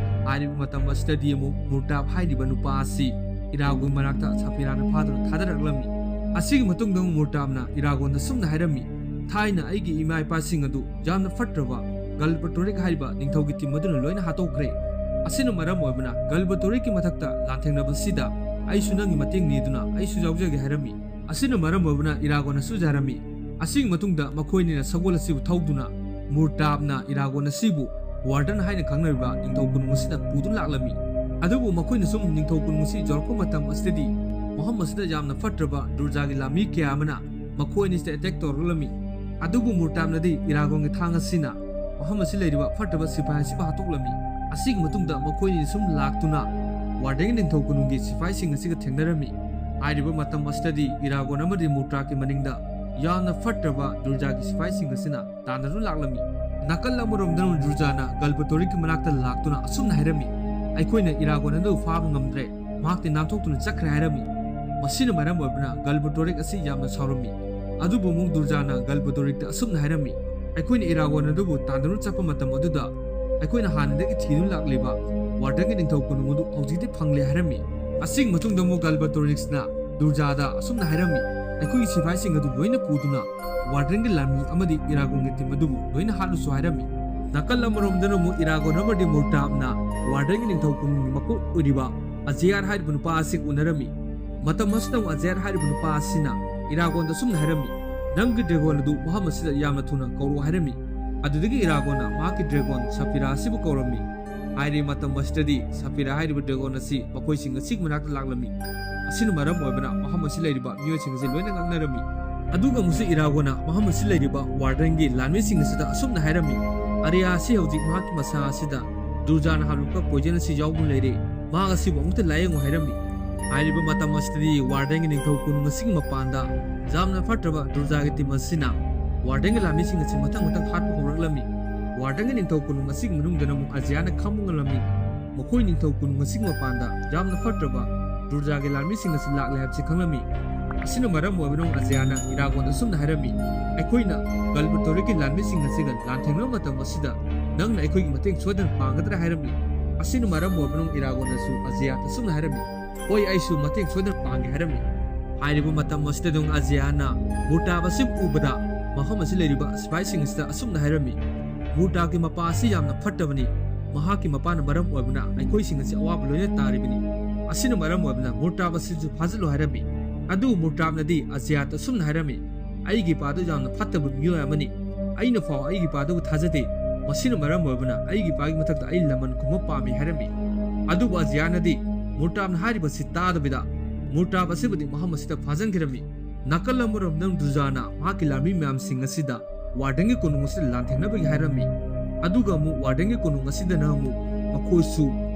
ꯍꯥꯏꯔꯤꯕ ꯃꯇꯝ ꯑꯁꯤꯗꯗꯤ ꯑꯃꯨꯛ ꯃꯨꯔꯇꯥꯕ ꯍꯥꯏꯔꯤꯕ ꯅꯨꯄꯥ ꯑꯁꯤ ꯏꯔꯥꯒꯣꯟ ꯃꯅꯥꯛꯇ ꯁꯐꯤꯔꯥꯅ ꯐꯥꯗꯨꯅ ꯊꯥꯗꯔꯛꯂꯝꯃꯤ꯫ ꯑꯁꯤꯒꯤ ꯃꯇꯨꯡꯗ ꯑꯃꯨꯛ ꯃꯨꯔꯇꯥꯕꯅ ꯏꯔꯥꯒꯣꯟꯗ ꯁꯨꯝꯅ ꯍꯥꯏꯔꯝꯃꯤ, "ꯊꯥꯏꯅ ꯑꯩꯒꯤ ꯏꯃꯥ ꯏꯄꯥꯁꯤꯡ ꯑꯗꯨ ꯌꯥꯝꯅ ꯐꯠꯇ꯭ꯔꯕ ꯒꯜꯕꯇꯣꯔꯤꯛ ꯍꯥꯏꯔꯤꯕ ꯅꯤꯡꯊꯧꯒꯤ ꯇꯤꯝ ꯑꯗꯨꯅ ꯂꯣꯏꯅ ꯍꯥꯠꯇꯣꯛꯈ꯭ꯔꯦ꯫ ꯑꯁꯤꯅ ꯃꯔꯝ ꯑꯣꯏꯕꯅ ꯒꯜꯕꯇꯣꯔꯤꯛꯀꯤ ꯃꯊꯛꯇ ꯂꯥꯟꯊꯦꯡꯅꯕꯁꯤꯗ ꯑꯩꯁꯨ ꯅꯪꯒꯤ ꯃꯇꯦꯡ ꯅꯤꯗꯨꯅ ꯑꯩꯁꯨ ꯌꯥꯎꯖꯒꯦ" ꯍꯥꯏꯔꯝꯃꯤ꯫ ꯑꯁꯤꯅ ꯃꯔꯝ ꯑꯣꯏꯕꯅ ꯏꯔꯥꯒꯣꯟꯅꯁꯨ ꯌꯥꯔꯝꯃꯤ꯫ ꯑꯁꯤꯒꯤ ꯃꯇꯨꯡꯗ ꯃꯈꯣꯏꯅꯤꯅ ꯁꯒꯣꯜ ꯑꯁꯤꯕꯨ ꯊꯧꯗꯨꯅ ꯃꯨꯔꯇꯥꯕꯅ ꯏꯔꯥꯒꯣꯟ ꯑꯁꯤꯕꯨ ꯋꯥꯔꯗꯟ ꯍꯥꯏꯅ ꯈꯪꯅꯔꯤꯕ ꯅꯤꯡꯊꯧ ꯀꯣꯅꯨꯡ ꯑꯁꯤꯗ ꯄꯨꯗꯨꯅ ꯂꯥꯛꯂꯝꯃꯤ꯫ ꯑꯗꯨꯕꯨ ꯃꯈꯣꯏꯅ ꯁꯨꯝ ꯅꯤꯡꯊꯧ ꯀꯣꯅꯨꯡ ꯑꯁꯤ ꯌꯧꯔꯛꯄ ꯃꯇꯝ ꯑꯁꯤꯗꯗꯤ ꯃꯐꯝ ꯑꯁꯤꯗ ꯌꯥꯝꯅ ꯐꯠꯇ꯭ꯔꯕ ꯗꯨꯔꯖꯥꯒꯤ ꯂꯥꯟꯃꯤ ꯀꯌꯥ ꯑꯃꯅ ꯃꯈꯣꯏ ꯑꯅꯤꯁꯤꯗ ꯑꯦꯇꯦꯛ ꯇꯧꯔꯛꯂꯝꯃꯤ꯫ ꯑꯗꯨꯕꯨ ꯃꯨꯔꯇꯥꯕꯅꯗꯤ ꯏꯔꯥꯒꯣꯟꯒꯤ ꯊꯥꯡ ꯑꯁꯤꯅ ꯃꯐꯝ ꯑꯁꯤ ꯂꯩꯔꯤꯕ ꯐꯠꯇꯕ ꯁꯤꯐꯥꯏ ꯑꯁꯤꯕꯨ ꯍꯥꯠꯇꯣꯛꯂꯝꯃꯤ꯫ ꯑꯁꯤꯒꯤ ꯃꯇꯨꯡꯗ ꯃꯈꯣꯏꯅꯤ ꯁꯨꯝ ꯂꯥꯛꯇꯨꯅ ꯋꯥꯔꯗꯟꯒꯤ ꯅꯤꯡꯊꯧ ꯀꯣꯅꯨꯡꯒꯤ ꯁꯤꯐꯥꯏꯁꯤꯡ ꯑꯁꯤꯒ ꯊꯦꯡꯅꯔꯝꯃꯤ꯫ ꯍꯥꯏꯔꯤꯕ ꯃꯇꯝ ꯑꯁꯤꯗꯗꯤ ꯏꯔꯥꯒꯣꯟ ꯑꯃꯗꯤ ꯃꯨꯔꯇꯥꯒꯤ ꯃꯅꯤꯡꯗ ꯌꯥꯝꯅ ꯐꯠꯇ꯭ꯔꯕ ꯗꯨꯔꯖꯥꯒꯤ ꯁꯤꯐꯥꯏꯁꯤꯡ ꯑꯁꯤꯅ ꯇꯥꯟꯅꯗꯨꯅ ꯂꯥꯛꯂꯝꯃꯤ꯫ ꯅꯥꯀꯜ ꯑꯃꯔꯣꯝꯗꯅ ꯗꯨꯔꯖꯥꯅ ꯒꯜꯕꯇꯣꯔꯤꯛꯀꯤ ꯃꯅꯥꯛꯇ ꯂꯥꯛꯇꯨꯅ ꯑꯁꯨꯝꯅ ꯍꯥꯏꯔꯝꯃꯤ, "ꯑꯩꯈꯣꯏꯅ ꯏꯔꯥꯒꯣꯟ ꯑꯗꯨꯕꯨ ꯐꯥꯕ ꯉꯝꯗ꯭ꯔꯦ, ꯃꯍꯥꯛꯇꯤ ꯅꯥꯟꯊꯣꯛꯇꯨꯅ ꯆꯠꯈ꯭ꯔꯦ" ꯍꯥꯏꯔꯝꯃꯤ꯫ ꯃꯁꯤꯅ ꯃꯔꯝ ꯑꯣꯏꯗꯨꯅ ꯒꯜꯕꯇꯣꯔꯤꯛ ꯑꯁꯤ ꯌꯥꯝꯅ ꯁꯥꯎꯔꯝꯃꯤ꯫ ꯑꯗꯨꯕꯨ ꯑꯃꯨꯛ ꯗꯨꯔꯖꯥꯅ ꯒꯜꯕꯇꯣꯔꯤꯛꯇ ꯑꯁꯨꯝꯅ ꯍꯥꯏꯔꯝꯃꯤ, "ꯑꯩꯈꯣꯏꯅ ꯏꯔꯥꯒꯣꯟ ꯑꯗꯨꯕꯨ ꯇꯥꯟꯅꯗꯨꯅ ꯆꯠꯄ ꯃꯇꯝ ꯑꯗꯨꯗ ꯑꯩꯈꯣꯏꯅ ꯍꯥꯟꯅꯗꯒꯤ ꯊꯤꯗꯨꯅ ꯂꯥꯛꯂꯤꯕ ꯋꯥꯔꯗꯟꯒꯤ ꯅꯤꯡꯊꯧ ꯀꯣꯅꯨꯡ ꯑꯗꯨ ꯍꯧꯖꯤꯛꯇꯤ ꯐꯪꯂꯦ" ꯍꯥꯏꯔꯝꯃꯤ꯫ ꯑꯁꯤꯒꯤ ꯃꯇꯨꯡꯗ ꯑꯃꯨꯛ ꯒꯜꯕꯇꯣꯔꯤꯛꯁꯅ ꯗꯨꯔꯖꯥꯗ ꯑꯁꯨꯝꯅ ꯍꯥꯏꯔꯝꯃꯤ, "ꯑꯩꯈꯣꯏꯒꯤ ꯁꯤꯐꯥꯏꯁꯤꯡ ꯑꯗꯨ ꯂꯣꯏꯅ ꯄꯨꯗꯨꯅ ꯋꯥꯔꯗꯟꯒꯤ ꯂꯥꯟꯃꯤ ꯑꯃꯗꯤ ꯏꯔꯥꯒꯣꯟꯒꯤ ꯇꯤꯝ ꯑꯗꯨꯕꯨ ꯂꯣꯏꯅ ꯍꯥꯠꯂꯨꯁꯨ" ꯍꯥꯏꯔꯝꯃꯤ꯫ ꯅꯥꯀꯜ ꯑꯃꯔꯣꯝꯗꯅ ꯑꯃꯨꯛ ꯏꯔꯥꯒꯣꯟ ꯑꯃꯗꯤ ꯃꯨꯔꯇꯥꯞꯅ ꯋꯥꯔꯗꯟꯒꯤ ꯅꯤꯡꯊꯧ ꯀꯣꯅꯨꯡꯒꯤ ꯃꯀꯣꯛ ꯑꯣꯏꯔꯤꯕ ꯑꯖꯤꯌꯥꯔ ꯍꯥꯏꯔꯤꯕ ꯅꯨꯄꯥ ꯑꯁꯤ ꯎꯅꯔꯝꯃꯤ꯫ ꯃꯇꯝ ꯑꯁꯤꯗ ꯑꯃꯨꯛ ꯑꯖꯤꯌꯥꯔ ꯍꯥꯏꯔꯤꯕ ꯅꯨꯄꯥ ꯑꯁꯤꯅ ꯏꯔꯥꯒꯣꯟꯗ ꯑꯁꯨꯝꯅ ꯍꯥꯏꯔꯝꯃꯤ, "ꯅꯪꯒꯤ ꯗ꯭ꯔꯦꯒꯣꯟ ꯑꯗꯨ ꯃꯐꯝ ꯑꯁꯤꯗ ꯌꯥꯝꯅ ꯊꯨꯅ ꯀꯧꯔꯛꯎ" ꯍꯥꯏꯔꯝꯃꯤ꯫ ꯑꯗꯨꯗꯒꯤ ꯏꯔꯥꯒꯣꯟꯅ ꯃꯍꯥꯛꯀꯤ ꯗ꯭ꯔꯦꯒꯣꯟ ꯁꯐꯤꯔꯥ ꯑꯁꯤꯕꯨ ꯀꯧꯔꯝꯃꯤ꯫ ꯍꯥꯏꯔꯤꯕ ꯃꯇꯝ ꯑꯁꯤꯗꯗꯤ ꯁꯐꯤꯔꯥ ꯍꯥꯏꯔꯤꯕ ꯗ꯭ꯔꯦꯒꯣꯟ ꯑꯁꯤ ꯃꯈꯣꯏꯁꯤꯡ ꯑꯁꯤꯒꯤ ꯃꯅꯥꯛꯇ ꯂꯥꯛꯂꯝꯃꯤ꯫ ꯑꯁꯤꯅ ꯃꯔꯝ ꯑꯣꯏꯕꯅ ꯃꯐꯝ ꯑꯁꯤ ꯂꯩꯔꯤꯕ ꯃꯤꯑꯣꯏꯁꯤꯡ ꯑꯁꯤ ꯂꯣꯏꯅ ꯉꯛꯅꯔꯝꯃꯤ꯫ ꯑꯗꯨꯒ ꯑꯃꯨꯛꯁꯨ ꯏꯔꯥꯒꯣꯟꯅ ꯃꯐꯝ ꯑꯁꯤ ꯂꯩꯔꯤꯕ ꯋꯥꯔꯗꯟꯒꯤ ꯂꯥꯟꯃꯤꯁꯤꯡ ꯑꯁꯤꯗ ꯑꯁꯨꯝꯅ ꯍꯥꯏꯔꯝꯃꯤ, "ꯑꯔꯤꯌꯥ ꯑꯁꯤ ꯍꯧꯖꯤꯛ ꯃꯍꯥꯛꯀꯤ ꯃꯁꯥ ꯑꯁꯤꯗ ꯗꯨꯔꯖꯥꯅ ꯍꯥꯞꯂꯛꯄ ꯄꯣꯏꯖꯟ ꯑꯁꯤ ꯌꯥꯎꯗꯨꯅ ꯂꯩꯔꯦ꯫ ꯃꯍꯥꯛ ꯑꯁꯤꯕꯨ ꯑꯃꯨꯛꯇ ꯂꯥꯌꯦꯡꯉꯨ" ꯍꯥꯏꯔꯝꯃꯤ꯫ ꯍꯥꯏꯔꯤꯕ ꯃꯇꯝ ꯑꯁꯤꯗꯗꯤ ꯋꯥꯔꯗꯟꯒꯤ ꯅꯤꯡꯊꯧ ꯀꯣꯅꯨꯡ ꯑꯁꯤꯒꯤ ꯃꯄꯥꯟꯗ ꯌꯥꯝꯅ ꯐꯠꯇ꯭ꯔꯕ ꯗꯨꯔꯖꯥꯒꯤ ꯇꯤꯝ ꯑꯁꯤꯅ ꯋꯥꯔꯗꯟꯒꯤ ꯂꯥꯟꯃꯤꯁꯤꯡ ꯑꯁꯤ ꯃꯊꯪ ꯃꯊꯪ ꯍꯥꯠꯄ ꯍꯧꯔꯛꯂꯝꯃꯤ꯫ ꯋꯥꯔꯗꯟꯒꯤ ꯅꯤꯡꯊꯧ ꯀꯣꯅꯨꯡ ꯑꯁꯤꯒꯤ ꯃꯅꯨꯡꯗꯅ ꯑꯃꯨꯛ ꯑꯖꯤꯌꯥꯅ ꯈꯪꯕ ꯉꯝꯂꯝꯃꯤ꯫ ꯃꯈꯣꯏ ꯅꯤꯡꯊꯧ ꯀꯣꯅꯨꯡ ꯑꯁꯤꯒꯤ ꯃꯄꯥꯟꯗ ꯌꯥꯝꯅ ꯐꯠꯇ꯭ꯔꯕ ꯗꯨꯔꯖꯥꯒꯤ ꯂꯥꯟꯃꯤꯁꯤꯡ ꯑꯁꯤ ꯂꯥꯛꯂꯦ ꯍꯥꯏꯕꯁꯤ ꯈꯪꯂꯝꯃꯤ꯫ ꯑꯁꯤꯅ ꯃꯔꯝ ꯑꯣꯏꯕꯅ ꯑꯖꯤꯌꯥꯅ ꯏꯔꯥꯒꯣꯟꯗ ꯑꯁꯨꯝꯅ ꯍꯥꯏꯔꯝꯃꯤ, "ꯑꯩꯈꯣꯏꯅ ꯒꯜꯕꯇꯣꯔꯤꯛꯀꯤ ꯂꯥꯟꯃꯤꯁꯤꯡ ꯑꯁꯤꯒ ꯂꯥꯟꯊꯦꯡꯅꯕ ꯃꯇꯝ ꯑꯁꯤꯗ ꯅꯪꯅ ꯑꯩꯈꯣꯏꯒꯤ ꯃꯇꯦꯡ ꯁꯣꯏꯗꯅ ꯄꯥꯡꯒꯗ꯭ꯔꯥ?" ꯍꯥꯏꯔꯝꯃꯤ꯫ ꯑꯁꯤꯅ ꯃꯔꯝ ꯑꯣꯏꯕꯅ ꯏꯔꯥꯒꯣꯟꯗꯁꯨ ꯑꯖꯤꯌꯥꯗ ꯑꯁꯨꯝꯅ ꯍꯥꯏꯔꯝꯃꯤ, "ꯍꯣꯏ, ꯑꯩꯁꯨ ꯃꯇꯦꯡ ꯁꯣꯏꯗꯅ ꯄꯥꯡꯒꯦ" ꯍꯥꯏꯔꯝꯃꯤ꯫ ꯍꯥꯏꯔꯤꯕ ꯃꯇꯝ ꯑꯁꯤꯗ ꯑꯗꯨꯝ ꯑꯖꯤꯌꯥꯅ ꯃꯨꯔꯇꯥꯕ ꯑꯁꯤ ꯎꯕꯗ ꯃꯐꯝ ꯑꯁꯤ ꯂꯩꯔꯤꯕ ꯁꯤꯐꯥꯏꯁꯤꯡ ꯑꯁꯤꯗ ꯑꯁꯨꯝꯅ ꯍꯥꯏꯔꯝꯃꯤ, "ꯃꯨꯔꯇꯥꯕꯒꯤ ꯃꯄꯥ ꯑꯁꯤ ꯌꯥꯝꯅ ꯐꯠꯇꯕꯅꯤ꯫ ꯃꯍꯥꯛꯀꯤ ꯃꯄꯥꯅ ꯃꯔꯝ ꯑꯣꯏꯕꯅ ꯑꯩꯈꯣꯏꯁꯤꯡ ꯑꯁꯤ ꯑꯋꯥꯕ ꯂꯣꯏꯅ ꯇꯥꯔꯤꯕꯅꯤ꯫ ꯑꯁꯤꯅ ꯃꯔꯝ ꯑꯣꯏꯕꯅ ꯃꯨꯔꯇꯥꯕ ꯑꯁꯤꯁꯨ ꯐꯥꯖꯤꯜꯂꯨ" ꯍꯥꯏꯔꯝꯃꯤ꯫ ꯑꯗꯨꯕꯨ ꯃꯨꯔꯇꯥꯕꯅꯗꯤ ꯑꯖꯤꯌꯥꯗ ꯑꯁꯨꯝꯅ ꯍꯥꯏꯔꯝꯃꯤ, "ꯑꯩꯒꯤ ꯏꯄꯥꯗꯨ ꯌꯥꯝꯅ ꯐꯠꯇꯕ ꯃꯤꯑꯣꯏ ꯑꯃꯅꯤ꯫ ꯑꯩꯅ ꯐꯥꯎ ꯑꯩꯒꯤ ꯏꯄꯥꯗꯨꯕꯨ ꯊꯥꯖꯗꯦ꯫ ꯃꯁꯤꯅ ꯃꯔꯝ ꯑꯣꯏꯕꯅ ꯑꯩꯒꯤ ꯏꯄꯥꯒꯤ ꯃꯊꯛꯇ ꯑꯩ ꯂꯃꯟ ꯈꯨꯝꯕ ꯄꯥꯝꯃꯤ" ꯍꯥꯏꯔꯝꯃꯤ꯫ ꯑꯗꯨꯕꯨ ꯑꯖꯤꯌꯥꯅꯗꯤ ꯃꯨꯔꯇꯥꯕꯅ ꯍꯥꯏꯔꯤꯕꯁꯤ ꯇꯥꯗꯕꯤꯗ ꯃꯨꯔꯇꯥꯕ ꯑꯁꯤꯕꯨꯗꯤ ꯃꯐꯝ ꯑꯁꯤꯗ ꯐꯥꯖꯤꯟꯈꯤꯔꯝꯃꯤ꯫ ꯅꯥꯀꯜ ꯑꯃꯔꯣꯝꯗ ꯗꯨꯔꯖꯥꯅ ꯃꯍꯥꯛꯀꯤ ꯂꯥꯟꯃꯤ ꯃꯌꯥꯝꯁꯤꯡ ꯑꯁꯤꯗ ꯋꯥꯔꯗꯟꯒꯤ ꯀꯣꯅꯨꯡ ꯑꯁꯤꯗ ꯂꯥꯟꯊꯦꯡꯅꯕꯒꯤ ꯍꯥꯏꯔꯝꯃꯤ꯫ ꯑꯗꯨꯒ ꯑꯃꯨꯛ ꯋꯥꯔꯗꯦꯟꯒꯤ ꯀꯣꯅꯨꯡ ꯑꯁꯤꯗꯅ ꯑꯃꯨꯛ ꯃꯈꯣꯏꯁꯨ